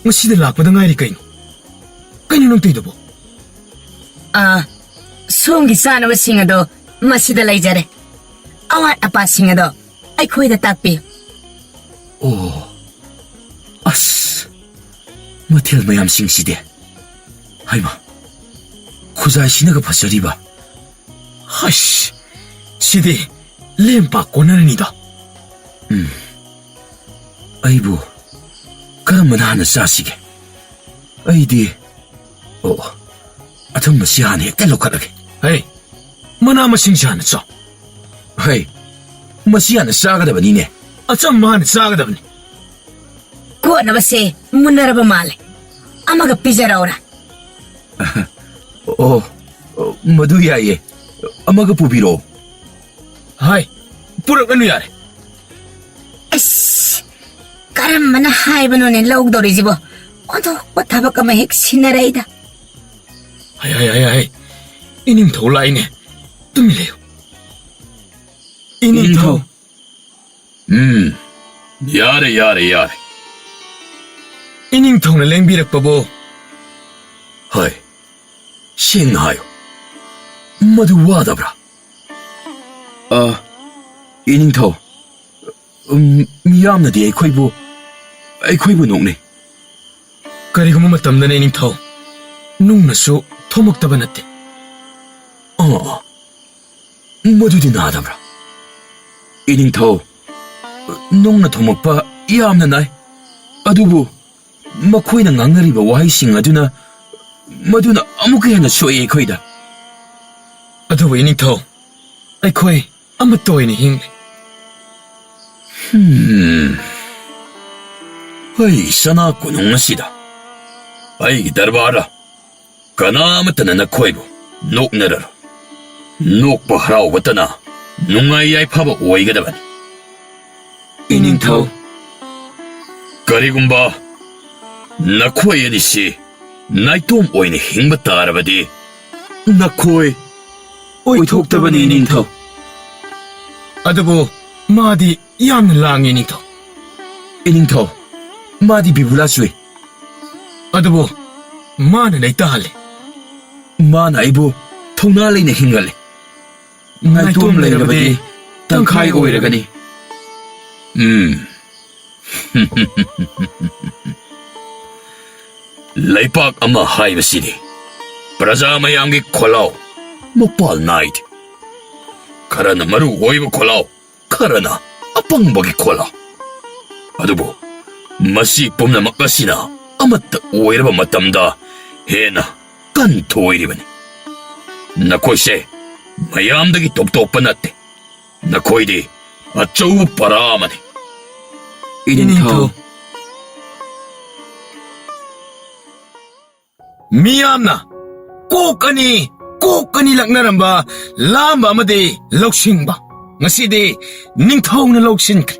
ꯉꯁꯤꯗ ꯂꯥꯛꯄꯗ ꯉꯥꯏꯔꯤ ꯀꯩꯅꯣ? ꯀꯩꯅꯣ ꯅꯪ ꯇꯧꯏꯗꯨꯕꯣ? ꯑꯥ, ꯁꯣꯝꯒꯤ ꯆꯥꯅꯕꯁꯤꯡ ꯑꯗꯣ ꯃꯁꯤꯗ ꯂꯩꯖꯔꯦ꯫ ꯑꯋꯥꯠ ꯑꯄꯥꯁꯤꯡ ꯑꯗꯣ ꯑꯩꯈꯣꯏꯗ ꯇꯥꯛꯄꯤꯌꯨ꯫ ꯑꯣ, ꯑꯁ, ꯃꯊꯦꯜ ꯃꯌꯥꯝꯁꯤꯡꯁꯤꯗꯤ꯫ ꯍꯩꯃꯥ, ꯈꯨꯖꯥꯏꯁꯤꯅꯒ ꯐꯖꯔꯤꯕ꯫ ꯍꯩꯁ, ꯁꯤꯗꯤ ꯂꯦꯝ ꯄꯥꯛ ꯀꯣꯟꯅꯔꯅꯤꯗ꯫ ꯎꯝ, ꯑꯩꯕꯨ ꯀꯔꯝꯕꯅ ꯍꯥꯟꯅ ꯆꯥꯁꯤꯒꯦ? ꯑꯩꯗꯤ, ꯑꯣ, ꯑꯊꯨꯝꯕꯁꯤ ꯍꯥꯟꯅ ꯍꯦꯛꯇ ꯂꯧꯈꯠꯂꯒꯦ꯫ ꯍꯩ, ꯃꯅꯥ ꯃꯁꯤꯡꯁꯤ ꯍꯥꯟꯅ ꯆꯥꯎ꯫ ꯍꯩ, ꯃꯁꯤ ꯍꯥꯟꯅ ꯆꯥꯒꯗꯕꯅꯤꯅꯦ꯫ ꯑꯆꯝꯕ ꯍꯥꯟꯅ ꯆꯥꯒꯗꯕꯅꯤ꯫ ꯀꯣꯠꯅꯕꯁꯦ ꯃꯨꯟꯅꯔꯕ ꯃꯥꯜꯂꯦ꯫ ꯑꯃꯒ ꯄꯤꯖꯔꯛꯎꯔꯥ? ꯑꯣ, ꯃꯗꯨ ꯌꯥꯏꯌꯦ꯫ ꯑꯃꯒ ꯄꯨꯕꯤꯔꯛꯑꯣ꯫ ꯍꯥꯏ, ꯄꯨꯔꯛꯂꯅꯨ ꯌꯥꯔꯦ꯫ ꯑꯁ, ꯀꯔꯝꯕꯅ ꯍꯥꯏꯕꯅꯣꯅꯦ ꯂꯧꯗꯧꯔꯤꯁꯤꯕꯣ? ꯑꯣꯟꯊꯣꯛꯄ ꯊꯕꯛ ꯑꯃ ꯍꯦꯛ ꯁꯤꯟꯅꯔꯛꯏꯗ꯫ ꯍꯥꯏ, ꯍꯥꯏ, ꯍꯥꯏ, ꯍꯥꯏ꯫ ꯏꯅꯤꯡꯊꯧ ꯂꯥꯛꯏꯅꯦ꯫ ꯇꯨꯃꯤꯟ ꯂꯩꯌꯨ꯫ ꯏꯅꯤꯡꯊꯧ꯫ ꯎꯝ, ꯌꯥꯔꯦ, ꯌꯥꯔꯦ, ꯌꯥꯔꯦ꯫ ꯏꯅꯤꯡꯊꯧꯅ ꯂꯦꯡꯕꯤꯔꯛꯄꯕꯨ꯫ ꯍꯣꯏ, ꯁꯦꯡꯅ ꯍꯥꯏꯌꯨ꯫ ꯃꯗꯨ ꯋꯥꯗꯕ꯭ꯔꯥ? ꯑ, ꯏꯅꯤꯡꯊꯧ, ꯎꯝ, ꯃꯤꯌꯥꯝꯅꯗꯤ ꯑꯩꯈꯣꯏꯕꯨ, ꯑꯩꯈꯣꯏꯕꯨ ꯅꯣꯛꯅꯩ꯫ ꯀꯔꯤꯒꯨꯝꯕ ꯃꯇꯝꯗꯅ ꯏꯅꯤꯡꯊꯧ, ꯅꯨꯡꯅꯁꯨ ꯊꯣꯝꯃꯛꯇꯕ ꯅꯠꯇꯦ꯫ ꯑꯥ, ꯃꯗꯨꯗꯤ ꯅꯥꯗꯕ꯭ꯔꯥ? ꯏꯅꯤꯡꯊꯧ, ꯅꯨꯡꯅ ꯊꯣꯝꯃꯛꯄ ꯌꯥꯝꯅ ꯅꯥꯏ꯫ ꯑꯗꯨꯕꯨ ꯃꯈꯣꯏꯅ ꯉꯥꯡꯅꯔꯤꯕ ꯋꯥꯍꯩꯁꯤꯡ ꯑꯗꯨꯅ, ꯃꯗꯨꯅ ꯑꯃꯨꯛꯀ ꯍꯦꯟꯅ ꯁꯣꯛꯏ ꯑꯩꯈꯣꯏꯗ꯫ ꯑꯗꯨꯕꯨ ꯏꯅꯤꯡꯊꯧ, ꯑꯩꯈꯣꯏ ꯑꯃꯠꯇ ꯑꯣꯏꯅ ꯍꯤꯡꯂꯤ꯫ ꯍꯝ꯫ ꯑꯩ ꯁꯅꯥ ꯀꯣꯅꯨꯡ ꯑꯁꯤꯗ, ꯑꯩꯒꯤ ꯗꯔꯕꯥꯔꯗ ꯀꯅꯥ ꯑꯃꯠꯇꯅ ꯅꯈꯣꯏꯕꯨ ꯅꯣꯛꯅꯔꯔꯣꯏ꯫ ꯅꯣꯛꯄ ꯍꯔꯥꯎꯕꯇꯅ ꯅꯨꯡꯉꯥꯏ ꯌꯥꯏꯐꯕ ꯑꯣꯏꯒꯗꯕꯅꯤ꯫ ꯏꯅꯤꯡꯊꯧ꯫ ꯀꯔꯤꯒꯨꯝꯕ ꯅꯈꯣꯏ ꯑꯅꯤꯁꯤ ꯅꯥꯏꯇꯣꯝ ꯑꯣꯏꯅ ꯍꯤꯡꯕ ꯇꯥꯔꯕꯗꯤ, ꯅꯈꯣꯏ ꯑꯣꯏꯊꯣꯛꯇꯕꯅꯤ, ꯏꯅꯤꯡꯊꯧ꯫ ꯑꯗꯨꯕꯨ ꯃꯥꯗꯤ ꯌꯥꯝꯅ ꯂꯥꯡꯉꯤ, ꯏꯅꯤꯡꯊꯧ꯫ ꯏꯅꯤꯡꯊꯧ, ꯃꯥꯗꯤ ꯕꯤꯕꯨꯂꯥ ꯆꯨꯏ꯫ ꯑꯗꯨꯕꯨ ꯃꯥꯅ ꯂꯩꯇꯥꯍꯜꯂꯤ꯫ ꯃꯥꯅ ꯑꯩꯕꯨ ꯊꯧꯅꯥ ꯂꯩꯅ ꯍꯤꯡꯍꯜꯂꯤ꯫ ꯅꯥꯏꯇꯣꯝ ꯂꯩꯔꯕꯗꯤ ꯇꯪꯈꯥꯏ ꯑꯣꯏꯔꯒꯅꯤ꯫ ꯎꯝ꯫ ꯂꯩꯄꯥꯛ ꯑꯃ ꯍꯥꯏꯕꯁꯤꯗꯤ ꯄ꯭ꯔꯖꯥ ꯃꯌꯥꯝꯒꯤ ꯈꯣꯜꯂꯥꯎ ꯃꯄꯥꯜ ꯅꯥꯏꯗꯦ꯫ ꯈꯔꯅ ꯃꯔꯨ ꯑꯣꯏꯕ ꯈꯣꯜꯂꯥꯎ, ꯈꯔꯅ ꯑꯄꯪꯕꯒꯤ ꯈꯣꯜꯂꯥꯎ꯫ ꯑꯗꯨꯕꯨ ꯃꯁꯤ ꯄꯨꯝꯅꯃꯛ ꯑꯁꯤꯅ ꯑꯃꯠꯇ ꯑꯣꯏꯔꯕ ꯃꯇꯝꯗ ꯍꯦꯟꯅ ꯀꯟꯊꯣꯏꯔꯤꯕꯅꯤ꯫ ꯅꯈꯣꯏꯁꯦ ꯃꯌꯥꯝꯗꯒꯤ ꯇꯣꯞ ꯇꯣꯞꯄ ꯅꯠꯇꯦ꯫ ꯅꯈꯣꯏꯗꯤ ꯑꯆꯧꯕ ꯄꯔꯥ ꯑꯃꯅꯤ꯫ ꯏꯅꯤꯡꯊꯧ꯫ ꯃꯤꯌꯥꯝꯅ ꯀꯣꯛ ꯑꯅꯤ, ꯀꯣꯛ ꯑꯅꯤ ꯂꯛꯅꯔꯝꯕ ꯂꯥꯝꯕ ꯑꯃꯗꯤ ꯂꯧꯁꯤꯡꯕ ꯉꯁꯤꯗꯤ ꯅꯤꯡꯊꯧꯅ ꯂꯧꯁꯤꯟꯈ꯭ꯔꯦ꯫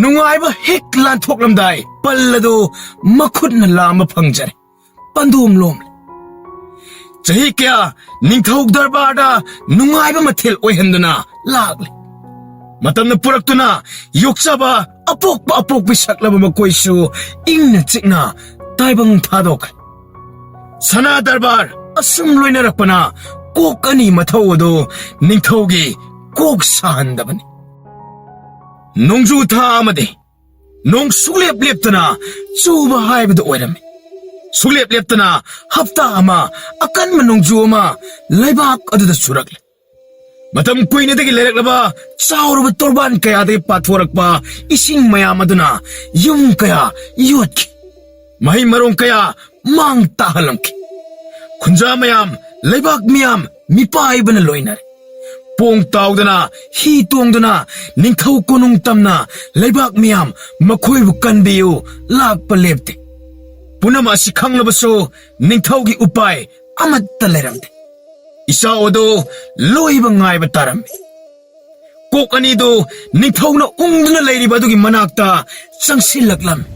ꯅꯨꯡꯉꯥꯏꯕ ꯍꯦꯛ ꯂꯥꯟꯊꯣꯛꯂꯝꯗꯥꯏ ꯄꯜ ꯑꯗꯨ ꯃꯈꯨꯠꯅ ꯂꯥꯝꯕ ꯐꯪꯖꯔꯦ꯫ ꯄꯟꯗꯣꯝ ꯂꯣꯝꯂꯦ꯫ ꯆꯍꯤ ꯀꯌꯥ ꯅꯤꯡꯊꯧ ꯗꯔꯕꯥꯔꯗ ꯅꯨꯡꯉꯥꯏꯕ ꯃꯊꯦꯜ ꯑꯣꯏꯍꯟꯗꯨꯅ ꯂꯥꯛꯂꯦ꯫ ꯃꯇꯝꯅ ꯄꯨꯔꯛꯇꯨꯅ ꯌꯣꯛꯆꯕ ꯑꯄꯣꯛꯄ ꯑꯄꯣꯛꯄꯤ ꯁꯛꯂꯕ ꯃꯈꯣꯏꯁꯨ ꯏꯪꯅ ꯆꯤꯛꯅ ꯇꯥꯏꯕꯪ ꯊꯥꯗꯣꯛꯈ꯭ꯔꯦ꯫ ꯁꯅꯥ ꯗꯔꯕꯥꯔ ꯑꯁꯨꯝ ꯂꯣꯏꯅꯔꯛꯄꯅ ꯀꯣꯛ ꯑꯅꯤ ꯃꯊꯧ ꯑꯗꯨ ꯅꯤꯡꯊꯧꯒꯤ ꯀꯣꯛ ꯁꯥꯍꯟꯗꯕꯅꯤ꯫ ꯅꯣꯡꯖꯨ ꯊꯥ ꯑꯃꯗꯤ ꯅꯣꯡ ꯁꯨꯛꯂꯦꯞ ꯂꯦꯞꯇꯅ ꯆꯨꯕ ꯍꯥꯏꯕꯗꯨ ꯑꯣꯏꯔꯝꯃꯤ꯫ ꯁꯨꯛꯂꯦꯞ ꯂꯦꯞꯇꯅ ꯍꯞꯇꯥ ꯑꯃ ꯑꯀꯟꯕ ꯅꯣꯡꯖꯨ ꯑꯃ ꯂꯩꯕꯥꯛ ꯑꯗꯨꯗ ꯆꯨꯔꯛꯂꯦ꯫ ꯃꯇꯝ ꯀꯨꯏꯅꯗꯒꯤ ꯂꯩꯔꯛꯂꯕ ꯆꯥꯎꯔꯕ ꯇꯣꯔꯕꯥꯟ ꯀꯌꯥꯗꯒꯤ ꯄꯥꯊꯣꯔꯛꯄ ꯏꯁꯤꯡ ꯃꯌꯥꯝ ꯑꯗꯨꯅ ꯌꯨꯝ ꯀꯌꯥ ꯌꯣꯠꯈꯤ꯫ ꯃꯍꯩ ꯃꯔꯣꯡ ꯀꯌꯥ ꯃꯥꯡ ꯇꯥꯍꯜꯂꯝꯈꯤ꯫ ꯈꯨꯟꯖꯥ ꯃꯌꯥꯝ, ꯂꯩꯕꯥꯛ ꯃꯤꯌꯥꯝ ꯃꯤꯄꯥꯏꯕꯅ ꯂꯣꯏꯅꯔꯦ꯫ ꯄꯣꯡ ꯇꯥꯎꯗꯅ, ꯍꯤ ꯇꯣꯡꯗꯨꯅ ꯅꯤꯡꯊꯧ ꯀꯣꯅꯨꯡ ꯇꯝꯅ ꯂꯩꯕꯥꯛ ꯃꯤꯌꯥꯝ ꯃꯈꯣꯏꯕꯨ ꯀꯟꯕꯤꯌꯨ ꯂꯥꯛꯄ ꯂꯦꯞꯇꯦ꯫ ꯄꯨꯝꯅꯃꯛ ꯑꯁꯤ ꯈꯪꯂꯕꯁꯨ ꯅꯤꯡꯊꯧꯒꯤ ꯎꯄꯥꯏ ꯑꯃꯠꯇ ꯂꯩꯔꯝꯗꯦ꯫ ꯏꯆꯥꯎ ꯑꯗꯨ ꯂꯣꯏꯕ ꯉꯥꯏꯕ ꯇꯥꯔꯝꯃꯤ꯫ ꯀꯣꯛ ꯑꯅꯤꯗꯨ ꯅꯤꯡꯊꯧꯅ ꯎꯪꯗꯨꯅ ꯂꯩꯔꯤꯕ ꯑꯗꯨꯒꯤ ꯃꯅꯥꯛꯇ ꯆꯪꯁꯤꯜꯂꯛꯂꯝꯃꯤ꯫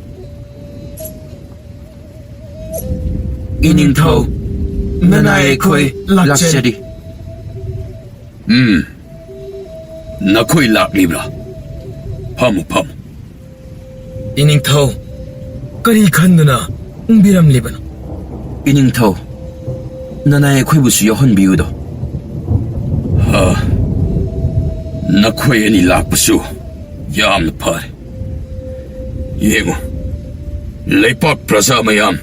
ꯏꯅꯤꯡꯊꯧ, ꯅꯅꯥꯏ ꯑꯩꯈꯣꯏ ꯂꯥꯛꯆꯔꯤ꯫ ꯎꯝ, ꯅꯈꯣꯏ ꯂꯥꯛꯂꯤꯕ꯭ꯔꯥ? ꯐꯝꯃꯨ, ꯐꯝꯃꯨ꯫ ꯏꯅꯤꯡꯊꯧ, ꯀꯔꯤ ꯈꯟꯗꯨꯅ ꯎꯪꯕꯤꯔꯝꯂꯤꯕꯅꯣ? ꯏꯅꯤꯡꯊꯧ, ꯅꯅꯥꯏ ꯑꯩꯈꯣꯏꯕꯨꯁꯨ ꯌꯥꯎꯍꯟꯕꯤꯌꯨꯗꯣ꯫ ꯍꯥ, ꯅꯈꯣꯏ ꯑꯅꯤ ꯂꯥꯛꯄꯁꯨ ꯌꯥꯝꯅ ꯐꯔꯦ꯫ ꯌꯦꯡꯉꯨ, ꯂꯩꯄꯥꯛ ꯄ꯭ꯔꯖꯥ ꯃꯌꯥꯝ,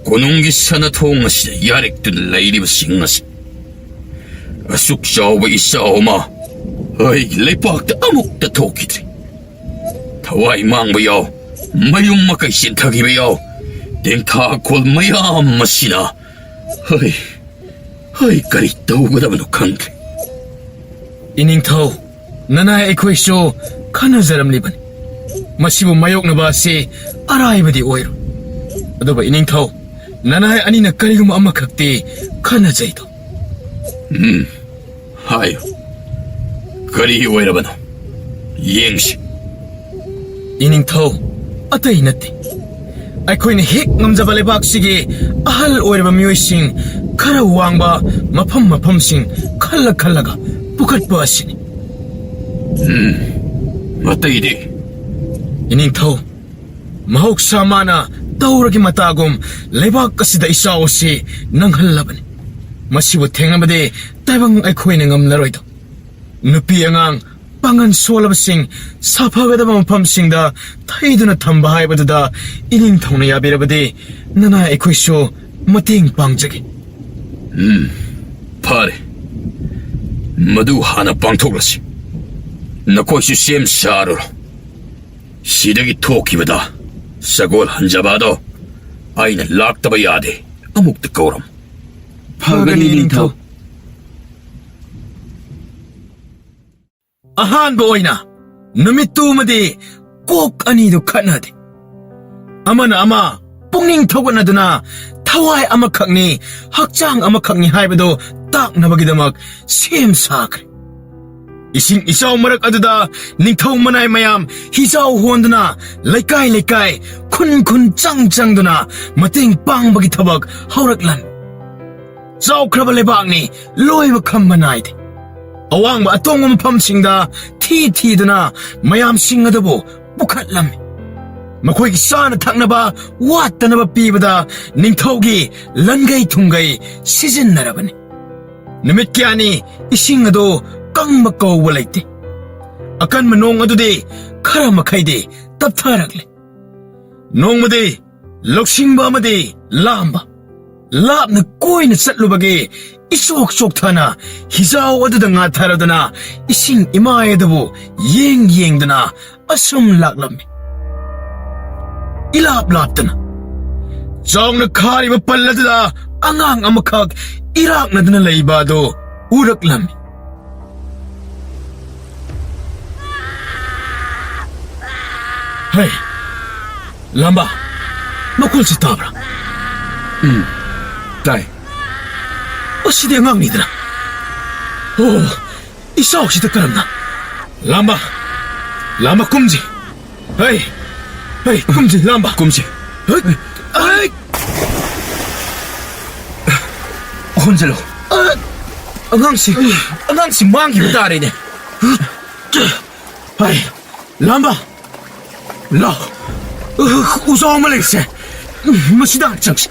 ꯀꯣꯅꯨꯡꯒꯤ ꯁꯅꯥꯊꯣꯡ ꯑꯁꯤꯗ ꯌꯥꯔꯤꯛꯇꯨꯅ ꯂꯩꯔꯤꯕꯁꯤꯡ ꯑꯁꯤ꯫ ꯑꯁꯨꯛ ꯆꯥꯎꯕ ꯏꯆꯥꯎ ꯑꯃ ꯑꯩꯒꯤ ꯂꯩꯄꯥꯛꯇ ꯑꯃꯨꯛꯇ ꯊꯣꯛꯈꯤꯗ꯭ꯔꯤ꯫ ꯊꯋꯥꯏ ꯃꯥꯡꯕ ꯌꯥꯎ, ꯃꯌꯨꯝ ꯃꯀꯩ ꯆꯦꯟꯊꯈꯤꯕ ꯌꯥꯎ, ꯇꯦꯡꯊꯥꯈꯣꯜ ꯃꯌꯥꯝ ꯑꯁꯤꯅ, ꯍꯩ, ꯍꯩ, ꯀꯔꯤ ꯇꯧꯒꯗꯕꯅꯣ ꯈꯪꯗ꯭ꯔꯦ꯫ ꯏꯅꯤꯡꯊꯧ, ꯅꯅꯥꯏ ꯑꯩꯈꯣꯏꯁꯨ ꯈꯟꯅꯖꯔꯝꯂꯤꯕꯅꯤ꯫ ꯃꯁꯤꯕꯨ ꯃꯥꯌꯣꯛꯅꯕ ꯑꯁꯤ ꯑꯔꯥꯏꯕꯗꯤ ꯑꯣꯏꯔꯣꯏ꯫ ꯑꯗꯨꯕꯨ ꯏꯅꯤꯡꯊꯧ, ꯅꯅꯥꯏ ꯑꯅꯤꯅ ꯀꯔꯤꯒꯨꯝꯕ ꯑꯃꯈꯛꯇꯤ ꯈꯟꯅꯖꯩꯗꯣ꯫ ꯎꯝ, ꯍꯥꯏꯌꯨ꯫ ꯀꯔꯤ ꯑꯣꯏꯔꯕꯅꯣ? ꯌꯦꯡꯁꯤ꯫ ꯏꯅꯤꯡꯊꯧ, ꯑꯇꯩ ꯅꯠꯇꯦ꯫ ꯑꯩꯈꯣꯏꯅ ꯍꯦꯛ ꯉꯝꯖꯕ ꯂꯩꯕꯥꯛꯁꯤꯒꯤ ꯑꯍꯜ ꯑꯣꯏꯔꯕ ꯃꯤꯑꯣꯏꯁꯤꯡ ꯈꯔ ꯋꯥꯡꯕ ꯃꯐꯝ ꯃꯐꯝꯁꯤꯡ ꯈꯜꯂ ꯈꯜꯂꯒ ꯄꯨꯈꯠꯄ ꯑꯁꯤꯅꯤ꯫ ꯑꯇꯩꯗꯤ? ꯏꯅꯤꯡꯊꯧ, ꯃꯍꯧꯁꯥ ꯃꯥꯅ ꯇꯧꯔꯒꯤ ꯃꯇꯥꯒꯨꯝ ꯂꯩꯕꯥꯛ ꯑꯁꯤꯗ ꯏꯆꯥꯎ ꯑꯁꯤ ꯅꯪꯍꯜꯂꯕꯅꯤ꯫ ꯃꯁꯤꯕꯨ ꯊꯦꯡꯅꯕꯗꯤ ꯇꯥꯏꯕꯪ ꯑꯩꯈꯣꯏꯅ ꯉꯝꯂꯔꯣꯏꯗꯣ꯫ ꯅꯨꯄꯤ ꯑꯉꯥꯡ, ꯄꯥꯡꯒꯜ ꯁꯣꯜꯂꯕꯁꯤꯡ ꯁꯥꯐꯒꯗꯕ ꯃꯐꯝꯁꯤꯡꯗ ꯊꯩꯗꯨꯅ ꯊꯝꯕ ꯍꯥꯏꯕꯗꯨꯗ ꯏꯅꯤꯡꯊꯧꯅ ꯌꯥꯕꯤꯔꯕꯗꯤ ꯅꯅꯥꯏ ꯑꯩꯈꯣꯏꯁꯨ ꯃꯇꯦꯡ ꯄꯥꯡꯖꯒꯦ꯫ ꯎꯝ, ꯐꯔꯦ꯫ ꯃꯗꯨ ꯍꯥꯟꯅ ꯄꯥꯡꯊꯣꯛꯂꯁꯤ꯫ ꯅꯈꯣꯏꯁꯨ ꯁꯦꯝ ꯁꯥꯔꯨꯔꯣ꯫ ꯁꯤꯗꯒꯤ ꯊꯣꯛꯈꯤꯕꯗ ꯁꯒꯣꯜ ꯍꯟꯖꯕ ꯑꯗꯣ ꯑꯩꯅ ꯂꯥꯛꯇꯕ ꯌꯥꯗꯦ꯫ ꯑꯃꯨꯛꯇ ꯀꯧꯔꯝ꯫ ꯐꯒꯅꯤ, ꯅꯤꯡꯊꯧ꯫ ꯑꯍꯥꯟꯕ ꯑꯣꯏꯅ ꯅꯨꯃꯤꯠꯇꯨꯃꯗꯤ ꯀꯣꯛ ꯑꯅꯤꯗꯨ ꯈꯠꯅꯗꯦ꯫ ꯑꯃꯅ ꯑꯃ ꯄꯨꯛꯅꯤꯡ ꯊꯧꯒꯠꯅꯗꯨꯅ ꯊꯋꯥꯏ ꯑꯃꯈꯛꯅꯤ, ꯍꯛꯆꯥꯡ ꯑꯃꯈꯛꯅꯤ ꯍꯥꯏꯕꯗꯨ ꯇꯥꯛꯅꯕꯒꯤꯗꯃꯛ ꯁꯦꯝ ꯁꯥꯈ꯭ꯔꯦ꯫ ꯏꯁꯤꯡ ꯏꯆꯥꯎ ꯃꯔꯛ ꯑꯗꯨꯗ ꯅꯤꯡꯊꯧ ꯃꯅꯥꯏ ꯃꯌꯥꯝ ꯍꯤꯖꯥꯎ ꯍꯣꯟꯗꯨꯅ ꯂꯩꯀꯥꯏ ꯂꯩꯀꯥꯏ, ꯈꯨꯟ ꯈꯨꯟ ꯆꯪ ꯆꯪꯗꯨꯅ ꯃꯇꯦꯡ ꯄꯥꯡꯕꯒꯤ ꯊꯕꯛ ꯍꯧꯔꯛꯂꯝꯃꯤ꯫ ꯆꯥꯎꯈ꯭ꯔꯕ ꯂꯩꯕꯥꯛꯅꯤ, ꯂꯣꯏꯕ ꯈꯝꯕ ꯅꯥꯏꯗꯦ꯫ ꯑꯋꯥꯡꯕ ꯑꯇꯣꯡꯕ ꯃꯐꯝꯁꯤꯡꯗ ꯊꯤ ꯊꯤꯗꯨꯅ ꯃꯌꯥꯝꯁꯤꯡ ꯑꯗꯨꯕꯨ ꯄꯨꯈꯠꯂꯝꯃꯤ꯫ ꯃꯈꯣꯏꯒꯤ ꯆꯥꯅ ꯊꯛꯅꯕ ꯋꯥꯠꯇꯅꯕ ꯄꯤꯕꯗ ꯅꯤꯡꯊꯧꯒꯤ ꯂꯟꯒꯩ ꯊꯨꯝꯒꯩ ꯁꯤꯖꯤꯟꯅꯔꯕꯅꯤ꯫ ꯅꯨꯃꯤꯠ ꯀꯌꯥꯅꯤ ꯏꯁꯤꯡ ꯑꯗꯨ ꯀꯪꯕ ꯀꯧꯕ ꯂꯩꯇꯦ꯫ ꯑꯀꯟꯕ ꯅꯣꯡ ꯑꯗꯨꯗꯤ ꯈꯔ ꯃꯈꯩꯗꯤ ꯇꯞꯊꯔꯛꯂꯦ꯫ ꯅꯣꯡꯃꯗꯤ ꯂꯧꯁꯤꯡꯕ ꯑꯃꯗꯤ ꯂꯥꯝꯕ, ꯂꯥꯞꯅ ꯀꯣꯏꯅ ꯆꯠꯂꯨꯕꯒꯤ ꯏꯆꯣꯛ ꯆꯣꯛꯊꯅ ꯍꯤꯖꯥꯎ ꯑꯗꯨꯗ ꯉꯥꯊꯔꯗꯨꯅ ꯏꯁꯤꯡ ꯏꯃꯥꯏ ꯑꯗꯨꯕꯨ ꯌꯦꯡ ꯌꯦꯡꯗꯨꯅ ꯑꯁꯨꯝ ꯂꯥꯛꯂꯝꯃꯤ꯫ ꯏꯂꯥꯞ ꯂꯥꯞꯇꯅ ꯆꯥꯎꯅ ꯈꯥꯔꯤꯕ ꯄꯜ ꯑꯗꯨꯗ ꯑꯉꯥꯡ ꯑꯃꯈꯛ ꯏꯔꯥꯛꯅꯗꯨꯅ ꯂꯩꯕ ꯑꯗꯨ ꯎꯔꯛꯂꯝꯃꯤ꯫ ꯍꯩ, ꯂꯥꯝꯕ, ꯃꯈꯣꯜꯁꯤ ꯇꯥꯕ꯭ꯔꯥ? ꯎꯝ, ꯇꯥꯏ꯫ ꯑꯁꯤꯗꯤ ꯑꯉꯥꯡꯅꯤꯗꯅ꯫ ꯑꯣ, ꯏꯆꯥꯎꯁꯤꯗ ꯀꯔꯝꯅ? ꯂꯥꯝꯕ, ꯂꯥꯝꯕ, ꯀꯨꯝꯁꯤ꯫ ꯍꯩ, ꯍꯩ, ꯀꯨꯝꯁꯤ, ꯂꯥꯝꯕ꯫ ꯀꯨꯝꯁꯤ꯫ ꯍꯩ, ꯍꯩ꯫ ꯄꯨꯟꯁꯤꯜꯂꯣ꯫ ꯑꯉꯥꯡꯁꯤ, ꯑꯉꯥꯡꯁꯤ ꯃꯥꯡꯈꯤꯕ ꯇꯥꯔꯦꯅꯦ꯫ ꯍꯥꯏ, ꯂꯥꯝꯕ, ꯂꯥꯎ꯫ ꯎꯖꯥꯎ ꯑꯃ ꯂꯩꯁꯦ꯫ ꯃꯁꯤꯗ ꯍꯥꯟꯅ ꯆꯪꯁꯤ꯫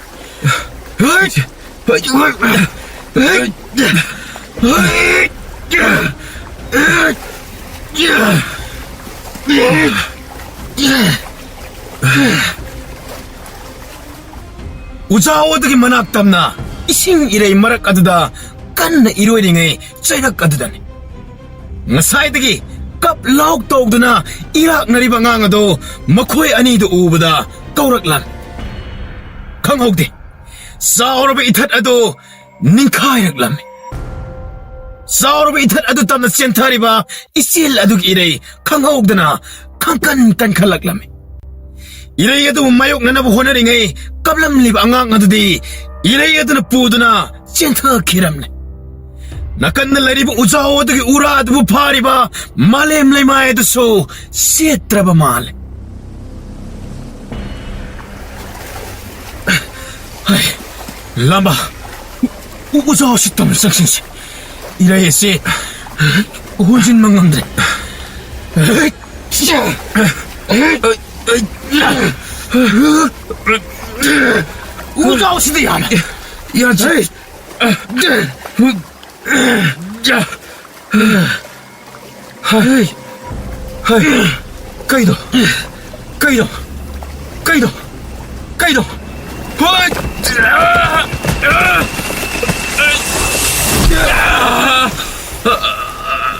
ꯎꯖꯥꯎ ꯑꯗꯨꯒꯤ ꯃꯅꯥꯛ ꯇꯝꯅ ꯏꯁꯤꯡ ꯏꯔꯩ ꯃꯔꯛ ꯑꯗꯨꯗ ꯀꯟꯅ ꯏꯔꯣꯏꯔꯤꯉꯩ ꯆꯩꯔꯛ ꯑꯗꯨꯗꯅꯤ꯫ ꯉꯁꯥꯏꯗꯒꯤ ꯀꯞ ꯂꯥꯎ ꯇꯧꯗꯨꯅ ꯏꯔꯥꯛꯅꯔꯤꯕ ꯑꯉꯥꯡ ꯑꯗꯨ ꯃꯈꯣꯏ ꯑꯅꯤꯗꯨ ꯎꯕꯗ ꯀꯧꯔꯛꯂꯝꯃꯤ꯫ ꯈꯪꯍꯧꯗꯦ, ꯆꯥꯎꯔꯕ ꯏꯊꯠ ꯑꯗꯨ ꯅꯤꯡꯈꯥꯏꯔꯛꯂꯝꯃꯤ꯫ ꯆꯥꯎꯔꯕ ꯏꯊꯠ ꯑꯗꯨ ꯇꯝꯅ ꯆꯦꯟꯊꯔꯤꯕ ꯏꯆꯦꯜ ꯑꯗꯨꯒꯤ ꯏꯔꯩ ꯈꯪꯍꯧꯗꯅ ꯈꯪꯀꯟ ꯀꯟꯈꯠꯂꯛꯂꯝꯃꯤ꯫ ꯏꯔꯩ ꯑꯗꯨꯕꯨ ꯃꯥꯌꯣꯛꯅꯅꯕ ꯍꯣꯠꯅꯔꯤꯉꯩ ꯀꯞꯂꯝꯂꯤꯕ ꯑꯉꯥꯡ ꯑꯗꯨꯗꯤ ꯏꯔꯩ ꯑꯗꯨꯅ ꯄꯨꯗꯨꯅ ꯆꯦꯟꯊꯈꯤꯔꯝꯂꯦ꯫ ꯅꯥꯀꯟꯗ ꯂꯩꯔꯤꯕ ꯎꯖꯥꯎ ꯑꯗꯨꯒꯤ ꯎꯔꯥ ꯑꯗꯨꯕꯨ ꯐꯥꯔꯤꯕ ꯃꯥꯂꯦꯝ ꯂꯩꯃꯥꯏ ꯑꯗꯨꯁꯨ ꯆꯦꯠꯇ꯭ꯔꯕ ꯃꯥꯜꯂꯦ꯫ ꯍꯩ, ꯂꯥꯝꯕ, ꯎ-, ꯎꯖꯥꯎ ꯑꯁꯤ ꯇꯝꯅ ꯆꯪꯁꯤꯟꯁꯤ꯫ ꯏꯔꯩ ꯑꯁꯤ ꯍꯣꯟꯖꯤꯟꯕ ꯉꯝꯗ꯭ꯔꯦ꯫ ꯎꯖꯥꯎꯁꯤꯗ ꯌꯥꯜꯂꯦ꯫ ꯌꯥꯜꯂꯦ꯫ ꯍꯩ! ꯍꯩ! ꯀꯩꯅꯣ? ꯀꯩꯅꯣ? ꯀꯩꯅꯣ? ꯀꯩꯅꯣ? ꯍꯣꯏ!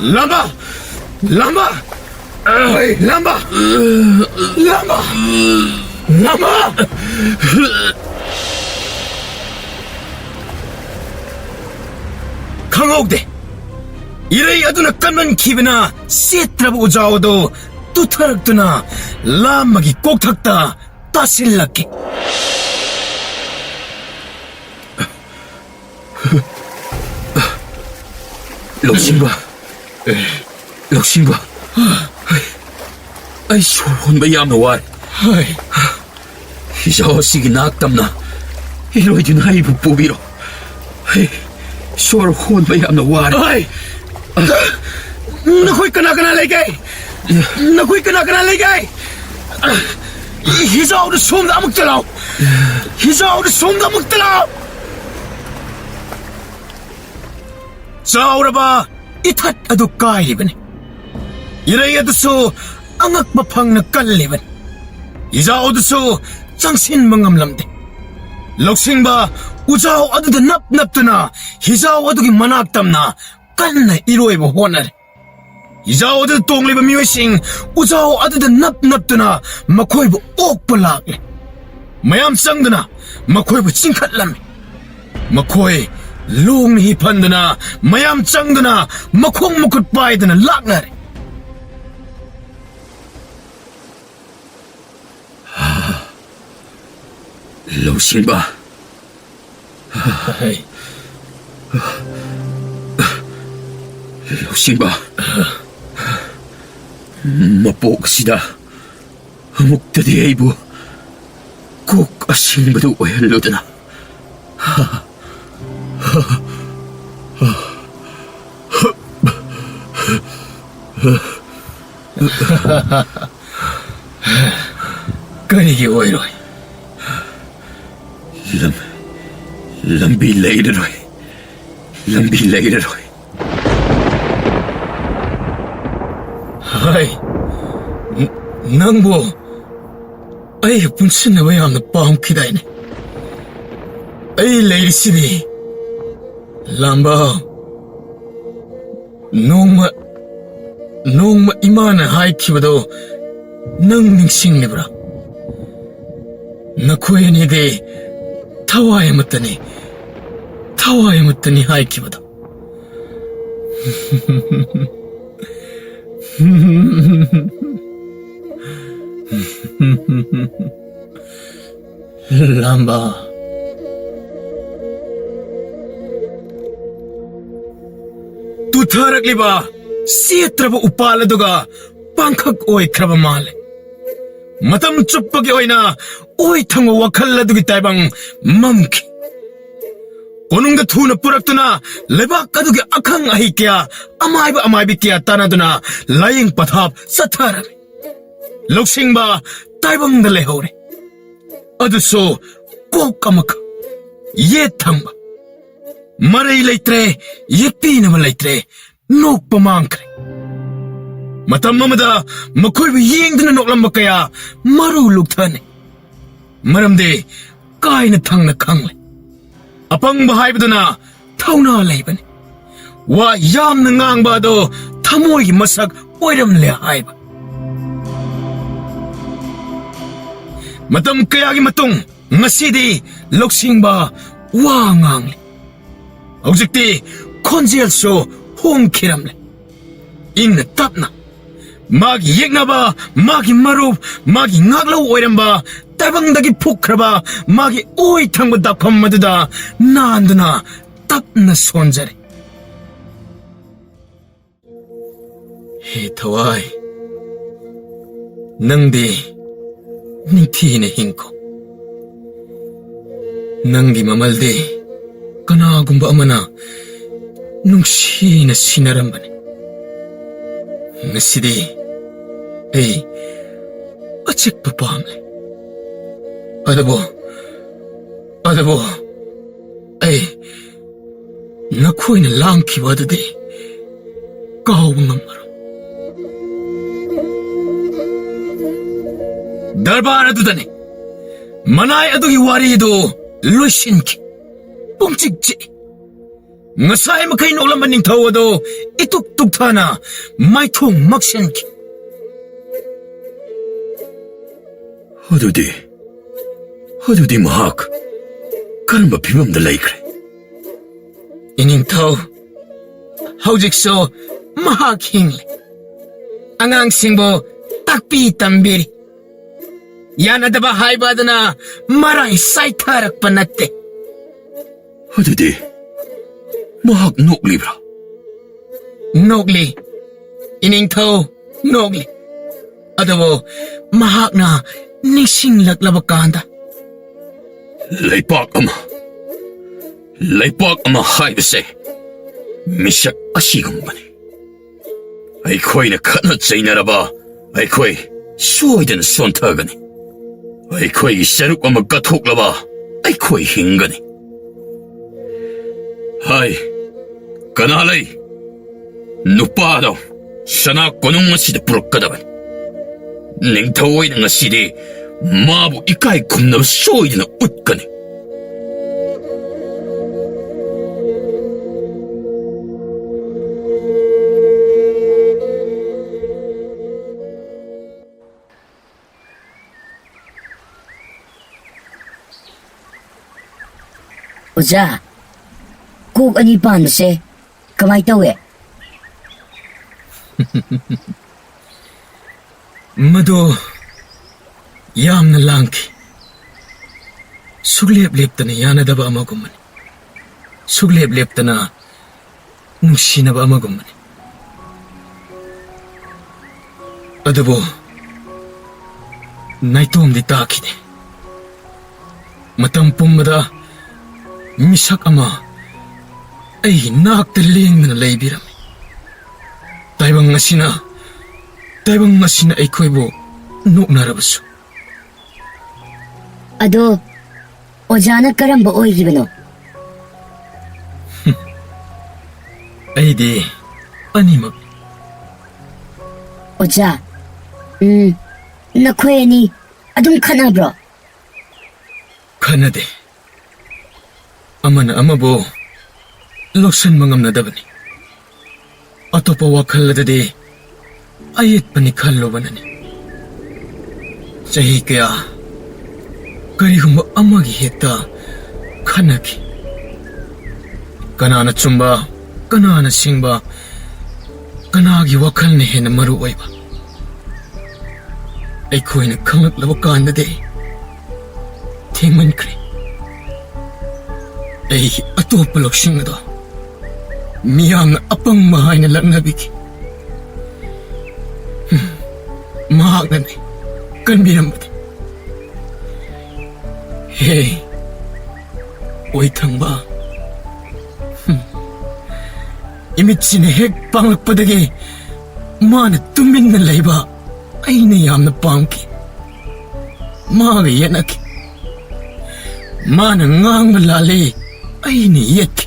ꯂꯥꯝꯕ! ꯂꯥꯝꯕ! ꯍꯩ, ꯂꯥꯝꯕ! ꯂꯥꯝꯕ! ꯂꯥꯝꯕ! ꯈꯪꯍꯧꯗꯦ꯫ ꯏꯔꯩ ꯑꯗꯨꯅ ꯀꯟꯃꯟꯈꯤꯕꯅ ꯆꯦꯠꯇ꯭ꯔꯕ ꯎꯖꯥꯎ ꯑꯗꯨ ꯇꯨꯊꯔꯛꯇꯨꯅ ꯂꯥꯝꯕꯒꯤ ꯀꯣꯛꯊꯛꯇ ꯇꯥꯁꯤꯜꯂꯛꯈꯤ꯫ ꯂꯧꯁꯤꯟꯕ, ꯂꯧꯁꯤꯟꯕ, ꯑꯩ ꯁꯣꯔ ꯍꯣꯟꯕ ꯌꯥꯝꯅ ꯋꯥꯔꯦ꯫ ꯍꯤꯖꯥꯎ ꯑꯁꯤꯒꯤ ꯅꯥꯛ ꯇꯝꯅ ꯏꯔꯣꯏꯗꯨꯅ ꯑꯩꯕꯨ ꯄꯨꯕꯤꯔꯣ꯫ ꯍꯩ, ꯁꯣꯔ ꯍꯣꯟꯕ ꯌꯥꯝꯅ ꯋꯥꯔꯦ꯫ ꯑꯣꯏ! ꯅꯈꯣꯏ ꯀꯅꯥ ꯀꯅꯥ ꯂꯩꯒꯦ? ꯅꯈꯣꯏ ꯀꯅꯥ ꯀꯅꯥ ꯂꯩꯒꯦ? ꯍꯤꯖꯥꯎꯗ ꯁꯣꯝꯗ ꯑꯃꯨꯛꯇ ꯂꯥꯛꯑꯣ꯫ ꯍꯤꯖꯥꯎꯗ ꯁꯣꯝꯗ ꯑꯃꯨꯛꯇ ꯂꯥꯛꯑꯣ꯫ ꯆꯥꯎꯔꯕ ꯏꯊꯠ ꯑꯗꯨ ꯀꯥꯏꯔꯤꯕꯅꯤ꯫ ꯏꯔꯩ ꯑꯗꯨꯁꯨ ꯑꯉꯛꯄ ꯐꯪꯅ ꯀꯜꯂꯤꯕꯅꯤ꯫ ꯏꯖꯥꯎ ꯑꯗꯨꯁꯨ ꯆꯪꯁꯤꯟꯕ ꯉꯝꯂꯝꯗꯦ꯫ ꯂꯧꯁꯤꯡꯕ ꯎꯖꯥꯎ ꯑꯗꯨꯗ ꯅꯞ ꯅꯞꯇꯨꯅ ꯍꯤꯖꯥꯎ ꯑꯗꯨꯒꯤ ꯃꯅꯥꯛ ꯇꯝꯅ ꯀꯟꯅ ꯏꯔꯣꯏꯕ ꯍꯣꯠꯅꯔꯦ꯫ ꯍꯤꯖꯥꯎ ꯑꯗꯨꯗ ꯇꯣꯡꯂꯤꯕ ꯃꯤꯑꯣꯏꯁꯤꯡ ꯎꯖꯥꯎ ꯑꯗꯨꯗ ꯅꯞ ꯅꯞꯇꯨꯅ ꯃꯈꯣꯏꯕꯨ ꯑꯣꯛꯄ ꯂꯥꯛꯂꯦ꯫ ꯃꯌꯥꯝ ꯆꯪꯗꯨꯅ ꯃꯈꯣꯏꯕꯨ ꯆꯤꯡꯈꯠꯂꯝꯃꯤ꯫ ꯃꯈꯣꯏ ꯂꯣꯡꯅ ꯍꯤ ꯐꯟꯗꯨꯅ, ꯃꯌꯥꯝ ꯆꯪꯗꯨꯅ ꯃꯈꯣꯡ ꯃꯈꯨꯠ ꯄꯥꯏꯗꯨꯅ ꯂꯥꯛꯅꯔꯦ꯫ ꯂꯧꯁꯤꯡꯕ꯫ ꯂꯧꯁꯤꯡꯕ꯫ ꯃꯄꯣꯛ ꯑꯁꯤꯗ ꯑꯃꯨꯛꯇꯗꯤ ꯑꯩꯕꯨ ꯀꯣꯛ ꯑꯁꯤꯡꯕꯗꯨ ꯑꯣꯏꯍꯜꯂꯨꯗꯅ꯫ ꯀꯔꯤꯒꯤ ꯑꯣꯏꯔꯣꯏ? ꯂꯝ-, ꯂꯝꯕꯤ ꯂꯩꯔꯔꯣꯏ꯫ ꯂꯝꯕꯤ ꯂꯩꯔꯔꯣꯏ꯫ ꯍꯥꯏ, ꯅ-, ꯅꯪꯕꯨ ꯑꯩꯒ ꯄꯨꯟꯁꯤꯟꯅꯕ ꯌꯥꯝꯅ ꯄꯥꯝꯈꯤꯗꯥꯏꯅꯦ? ꯑꯩ ꯂꯩꯔꯤꯁꯤꯗꯤ, ꯂꯥꯝꯕ꯫ ꯅꯣꯡꯃ, ꯅꯣꯡꯃ ꯏꯃꯥꯅ ꯍꯥꯏꯈꯤꯕꯗꯣ ꯅꯪ ꯅꯤꯡꯁꯤꯡꯂꯤꯕ꯭ꯔꯥ? ꯅꯈꯣꯏ ꯑꯅꯤꯗꯤ ꯊꯋꯥꯏ ꯑꯃꯠꯇꯅꯤ, ꯊꯋꯥꯏ ꯑꯃꯠꯇꯅꯤ ꯍꯥꯏꯈꯤꯕꯗꯣ꯫ ꯂꯥꯝꯕ꯫ ꯇꯨꯊꯔꯛꯂꯤꯕ ꯁꯦꯠꯇ꯭ꯔꯕ ꯎꯄꯥꯜ ꯑꯗꯨꯒ ꯄꯥꯡꯈꯛ ꯑꯣꯏꯈ꯭ꯔꯕ ꯃꯥꯜꯂꯦ꯫ ꯃꯇꯝ ꯆꯨꯞꯄꯒꯤ ꯑꯣꯏꯅ ꯑꯣꯏ ꯊꯪꯕ ꯋꯥꯈꯜ ꯑꯗꯨꯒꯤ ꯇꯥꯏꯕꯪ ꯃꯝꯈꯤ꯫ ꯀꯣꯅꯨꯡꯗ ꯊꯨꯅ ꯄꯨꯔꯛꯇꯨꯅ ꯂꯩꯕꯥꯛ ꯑꯗꯨꯒꯤ ꯑꯈꯪ ꯑꯍꯩ ꯀꯌꯥ, ꯑꯃꯥꯏꯕ ꯑꯃꯥꯏꯕꯤ ꯀꯌꯥ ꯇꯥꯟꯅꯗꯨꯅ ꯂꯥꯏꯌꯦꯡ ꯄꯊꯥꯞ ꯆꯠꯊꯔꯝꯃꯤ꯫ ꯂꯧꯁꯤꯡꯕ ꯇꯥꯏꯕꯪꯗ ꯂꯩꯍꯧꯔꯦ꯫ ꯑꯗꯨꯁꯨ ꯀꯣꯛ ꯑꯃꯈꯛ, ꯌꯦꯠ ꯊꯪꯕ꯫ ꯃꯔꯩ ꯂꯩꯇ꯭ꯔꯦ, ꯌꯦꯠꯄꯤꯅꯕ ꯂꯩꯇ꯭ꯔꯦ, ꯅꯣꯛꯄ ꯃꯥꯡꯈ꯭ꯔꯦ꯫ ꯃꯇꯝ ꯑꯃꯗ ꯃꯈꯣꯏꯕꯨ ꯌꯦꯡꯗꯨꯅ ꯅꯣꯛꯂꯝꯕ ꯀꯌꯥ ꯃꯔꯨ ꯂꯨꯛꯊꯅꯩ꯫ ꯃꯔꯝꯗꯤ ꯀꯥꯏꯅ ꯊꯪꯅ ꯈꯪꯂꯦ꯫ ꯑꯄꯪꯕ ꯍꯥꯏꯕꯗꯨꯅ ꯊꯧꯅꯥ ꯂꯩꯕꯅꯤ꯫ ꯋꯥ ꯌꯥꯝꯅ ꯉꯥꯡꯕ ꯑꯗꯣ ꯊꯃꯣꯏꯒꯤ ꯃꯁꯛ ꯑꯣꯏꯔꯝꯂꯦ ꯍꯥꯏꯕ꯫ ꯃꯇꯝ ꯀꯌꯥꯒꯤ ꯃꯇꯨꯡ ꯉꯁꯤꯗꯤ ꯂꯧꯁꯤꯡꯕ ꯋꯥ ꯉꯥꯡꯂꯦ꯫ ꯍꯧꯖꯤꯛꯇꯤ ꯈꯣꯟꯖꯦꯜꯁꯨ ꯍꯣꯡꯈꯤꯔꯝꯂꯦ꯫ ꯏꯪꯅ ꯇꯞꯅ ꯃꯥꯒꯤ ꯌꯦꯛꯅꯕ, ꯃꯥꯒꯤ ꯃꯔꯨꯞ, ꯃꯥꯒꯤ ꯉꯥꯛꯂꯧ ꯑꯣꯏꯔꯝꯕ, ꯇꯥꯏꯕꯪꯗꯒꯤ ꯐꯨꯛꯈ꯭ꯔꯕ ꯃꯥꯒꯤ ꯑꯣꯏ ꯊꯪꯕ ꯗꯥꯛꯐꯝ ꯑꯗꯨꯗ ꯅꯥꯟꯗꯨꯅ ꯇꯞꯅ ꯁꯣꯟꯖꯔꯦ꯫ ꯍꯦ ꯊꯋꯥꯏ, ꯅꯪꯗꯤ ꯅꯤꯡꯊꯤꯅ ꯍꯤꯡꯈꯣ꯫ ꯅꯪꯒꯤ ꯃꯃꯜꯗꯤ ꯀꯅꯥꯒꯨꯝꯕ ꯑꯃꯅ ꯅꯨꯡꯁꯤꯅ ꯁꯤꯟꯅꯔꯝꯕꯅꯤ꯫ ꯉꯁꯤꯗꯤ ꯑꯩ ꯑꯆꯤꯛꯄ ꯄꯥꯝꯂꯦ꯫ ꯑꯗꯨꯕꯨ, ꯑꯗꯨꯕꯨ ꯑꯩ ꯅꯈꯣꯏꯅ ꯂꯥꯡꯈꯤꯕ ꯑꯗꯨꯗꯤ ꯀꯥꯎꯕ ꯉꯝꯃꯔꯣꯏ꯫ ꯗꯔꯕꯥꯔ ꯑꯗꯨꯗꯅꯤ ꯃꯅꯥꯏ ꯑꯗꯨꯒꯤ ꯋꯥꯔꯤꯗꯨ ꯂꯣꯏꯁꯤꯟꯈꯤ꯫ ꯄꯨꯡꯆꯤꯛ ꯆꯤꯛꯏ꯫ ꯉꯁꯥꯏ ꯃꯈꯩ ꯅꯣꯛꯂꯝꯕ ꯅꯤꯡꯊꯧ ꯑꯗꯨ ꯏꯇꯨꯛ ꯇꯨꯛꯊꯅ ꯃꯥꯏꯊꯣꯡ ꯃꯛꯁꯤꯟꯈꯤ꯫ ꯑꯗꯨꯗꯤ, ꯑꯗꯨꯗꯤ ꯃꯍꯥꯛ ꯀꯔꯝꯕ ꯐꯤꯕꯝꯗ ꯂꯩꯈ꯭ꯔꯦ? ꯏꯅꯤꯡꯊꯧ, ꯍꯧꯖꯤꯛꯁꯨ ꯃꯍꯥꯛ ꯍꯤꯡꯂꯤ꯫ ꯑꯉꯥꯡꯁꯤꯡꯕꯨ ꯇꯥꯛꯄꯤ ꯇꯝꯕꯤꯔꯤ꯫ ꯌꯥꯅꯗꯕ ꯍꯥꯏꯕ ꯑꯗꯨꯅ ꯃꯔꯥꯏ ꯆꯥꯏꯊꯔꯛꯄ ꯅꯠꯇꯦ꯫ ꯑꯗꯨꯗꯤ ꯃꯍꯥꯛ ꯅꯣꯛꯂꯤꯕ꯭ꯔꯥ? ꯅꯣꯛꯂꯤ, ꯏꯅꯤꯡꯊꯧ, ꯅꯣꯛꯂꯤ꯫ ꯑꯗꯨꯕꯨ ꯃꯍꯥꯛꯅ ꯅꯤꯡꯁꯤꯡꯂꯛꯂꯕ ꯀꯥꯟꯗ, ꯂꯩꯄꯥꯛ ꯑꯃ, ꯂꯩꯄꯥꯛ ꯑꯃ ꯍꯥꯏꯕꯁꯦ ꯃꯤꯁꯛ ꯑꯁꯤꯒꯨꯝꯕꯅꯤ꯫ ꯑꯩꯈꯣꯏꯅ ꯈꯠꯅ ꯆꯩꯅꯔꯕ, ꯑꯩꯈꯣꯏ ꯁꯣꯏꯗꯅ ꯁꯣꯟꯊꯒꯅꯤ꯫ ꯑꯩꯈꯣꯏꯒꯤ ꯁꯔꯨꯛ ꯑꯃ ꯀꯠꯊꯣꯛꯂꯕ, ꯑꯩꯈꯣꯏ ꯍꯤꯡꯒꯅꯤ꯫ ꯍꯥꯏ, ꯀꯅꯥ ꯂꯩ? ꯅꯨꯄꯥꯗꯣ ꯁꯅꯥ ꯀꯣꯅꯨꯡ ꯑꯁꯤꯗ ꯄꯨꯔꯛꯀꯗꯕꯅꯤ꯫ ꯅꯤꯡꯊꯧ ꯑꯣꯏꯅ ꯉꯁꯤꯗꯤ ꯃꯥꯕꯨ ꯏꯀꯥꯏ ꯈꯨꯝꯅꯕ ꯁꯣꯏꯗꯅ ꯎꯠꯀꯅꯤ꯫ ꯑꯣꯖꯥ, ꯀꯣꯛ ꯑꯅꯤ ꯄꯥꯟꯕꯁꯦ ꯀꯃꯥꯏ ꯇꯧꯋꯦ? ꯃꯗꯨ ꯌꯥꯝꯅ ꯂꯥꯡꯈꯤ꯫ ꯁꯨꯛꯂꯦꯞ ꯂꯦꯞꯇꯅ ꯌꯥꯅꯗꯕ ꯑꯃꯒꯨꯝꯕꯅꯤ꯫ ꯁꯨꯛꯂꯦꯞ ꯂꯦꯞꯇꯅ ꯅꯨꯡꯁꯤꯅꯕ ꯑꯃꯒꯨꯝꯕꯅꯤ꯫ ꯑꯗꯨꯕꯨ ꯅꯥꯏꯇꯣꯝꯗꯤ ꯇꯥꯈꯤꯗꯦ꯫ ꯃꯇꯝ ꯄꯨꯝꯕꯗ ꯃꯤꯁꯛ ꯑꯃ ꯑꯩꯒꯤ ꯅꯥꯛꯇ ꯂꯦꯡꯗꯅ ꯂꯩꯕꯤꯔꯝꯃꯤ꯫ ꯇꯥꯏꯕꯪ ꯑꯁꯤꯅ, ꯇꯥꯏꯕꯪ ꯑꯁꯤꯅ ꯑꯩꯈꯣꯏꯕꯨ ꯅꯣꯛꯅꯔꯕꯁꯨ꯫ ꯑꯗꯣ ꯑꯣꯖꯥꯅ ꯀꯔꯝꯕ ꯑꯣꯏꯈꯤꯕꯅꯣ? ꯑꯩꯗꯤ ꯑꯅꯤꯃꯛ꯫ ꯑꯣꯖꯥ, ꯎꯝ, ꯅꯈꯣꯏ ꯑꯅꯤ ꯑꯗꯨꯝ ꯈꯠꯅꯕ꯭ꯔꯣ? ꯈꯠꯅꯗꯦ꯫ ꯑꯃꯅ ꯑꯃꯕꯨ ꯂꯧꯁꯤꯟꯕ ꯉꯝꯅꯗꯕꯅꯤ꯫ ꯑꯇꯣꯞꯄ ꯋꯥꯈꯜ ꯑꯗꯨꯗꯤ ꯑꯌꯦꯠꯄꯅꯤ ꯈꯜꯂꯨꯕꯅꯅꯤ꯫ ꯆꯍꯤ ꯀꯌꯥ ꯀꯔꯤꯒꯨꯝꯕ ꯑꯃꯒꯤ ꯍꯦꯛꯇ ꯈꯠꯅꯈꯤ꯫ ꯀꯅꯥꯅ ꯆꯨꯝꯕ, ꯀꯅꯥꯅ ꯁꯤꯡꯕ, ꯀꯅꯥꯒꯤ ꯋꯥꯈꯜꯅ ꯍꯦꯟꯅ ꯃꯔꯨ ꯑꯣꯏꯕ? ꯑꯩꯈꯣꯏꯅ ꯈꯪꯂꯛꯂꯕ ꯀꯥꯟꯗꯗꯤ ꯊꯦꯡꯃꯟꯈ꯭ꯔꯦ꯫ ꯑꯩꯒꯤ ꯑꯇꯣꯞꯄ ꯂꯧꯁꯤꯡ ꯑꯗꯣ ꯃꯤꯌꯥꯝꯅ ꯑꯄꯪꯕ ꯍꯥꯏꯅ ꯂꯛꯅꯕꯤꯈꯤ꯫ ꯍꯨꯝ, ꯃꯍꯥꯛꯅꯅꯦ ꯀꯟꯕꯤꯔꯝꯕꯗꯤ꯫ ꯍꯦ, ꯑꯣꯏꯊꯪꯕ, ꯏꯃꯤꯠꯁꯤꯅ ꯍꯦꯛ ꯄꯥꯡꯂꯛꯄꯗꯒꯤ ꯃꯥꯅ ꯇꯨꯃꯤꯟꯅ ꯂꯩꯕ ꯑꯩꯅ ꯌꯥꯝꯅ ꯄꯥꯝꯈꯤ꯫ ꯃꯥꯒ ꯌꯦꯠꯅꯈꯤ꯫ ꯃꯥꯅ ꯉꯥꯡꯕ ꯂꯥꯜꯂꯤ, ꯑꯩꯅ ꯌꯦꯠꯈꯤ꯫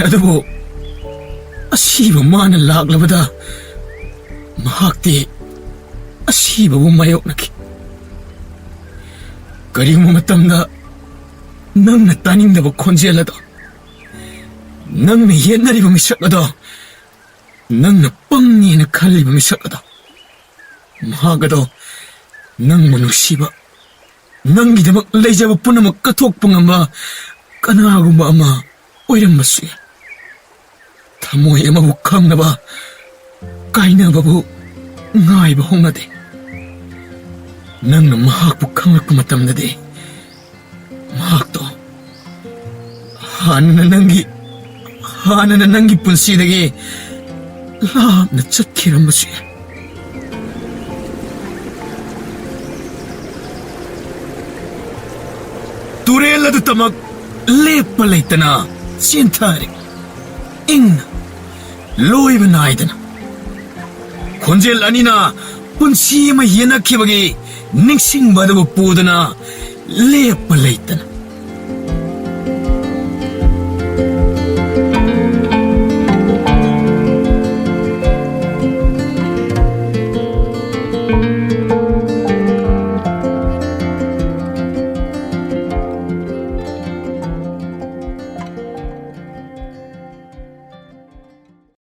ꯑꯗꯨꯕꯨ ꯑꯁꯤꯕ ꯃꯥꯅ ꯂꯥꯛꯂꯕꯗ ꯃꯍꯥꯛꯇꯤ ꯑꯁꯤꯕꯕꯨ ꯃꯥꯌꯣꯛꯅꯈꯤ꯫ ꯀꯔꯤꯒꯨꯝꯕ ꯃꯇꯝꯗ ꯅꯪꯅ ꯇꯥꯅꯤꯡꯗꯕ ꯈꯣꯟꯖꯦꯜ ꯑꯗꯣ, ꯅꯪꯅ ꯌꯦꯠꯅꯔꯤꯕ ꯃꯤꯁꯛ ꯑꯗꯣ, ꯅꯪꯅ ꯄꯪꯉꯦꯅ ꯈꯜꯂꯤꯕ ꯃꯤꯁꯛ ꯑꯗꯣ, ꯃꯍꯥꯛ ꯑꯗꯣ ꯅꯪꯕꯨ ꯅꯨꯡꯁꯤꯕ, ꯅꯪꯒꯤꯗꯃꯛ ꯂꯩꯖꯕ ꯄꯨꯝꯅꯃꯛ ꯀꯠꯊꯣꯛꯄ ꯉꯝꯕ ꯀꯅꯥꯒꯨꯝꯕ ꯑꯃ ꯑꯣꯏꯔꯝꯕꯁꯨ ꯌꯥꯏ꯫ ꯊꯃꯣꯏ ꯑꯃꯕꯨ ꯈꯪꯅꯕ ꯀꯥꯏꯅꯕꯕꯨ ꯉꯥꯏꯕ ꯍꯧꯅꯗꯦ꯫ ꯅꯪꯅ ꯃꯍꯥꯛꯄꯨ ꯈꯪꯂꯛꯄ ꯃꯇꯝꯗꯗꯤ ꯃꯍꯥꯛꯇꯣ ꯍꯥꯟꯅꯅ ꯅꯪꯒꯤ, ꯍꯥꯟꯅꯅ ꯅꯪꯒꯤ ꯄꯨꯟꯁꯤꯗꯒꯤ ꯂꯥꯞꯅ ꯆꯠꯈꯤꯔꯝꯕꯁꯨ ꯌꯥꯏ꯫ ꯇꯨꯔꯦꯜ ꯑꯗꯨꯇꯃꯛ ꯂꯦꯞꯄ ꯂꯩꯇꯅ ꯆꯦꯟꯊꯔꯤ꯫ ꯏꯪꯅ, ꯂꯣꯏꯕ ꯅꯥꯏꯗꯅ꯫ ꯈꯣꯟꯖꯦꯜ ꯑꯅꯤꯅ ꯄꯨꯟꯁꯤ ꯑꯃ ꯌꯦꯟꯅꯈꯤꯕꯒꯤ ꯅꯤꯡꯁꯤꯡꯕ ꯑꯗꯨꯕꯨ ꯄꯨꯗꯨꯅ ꯂꯦꯞꯄ ꯂꯩꯇꯅ꯫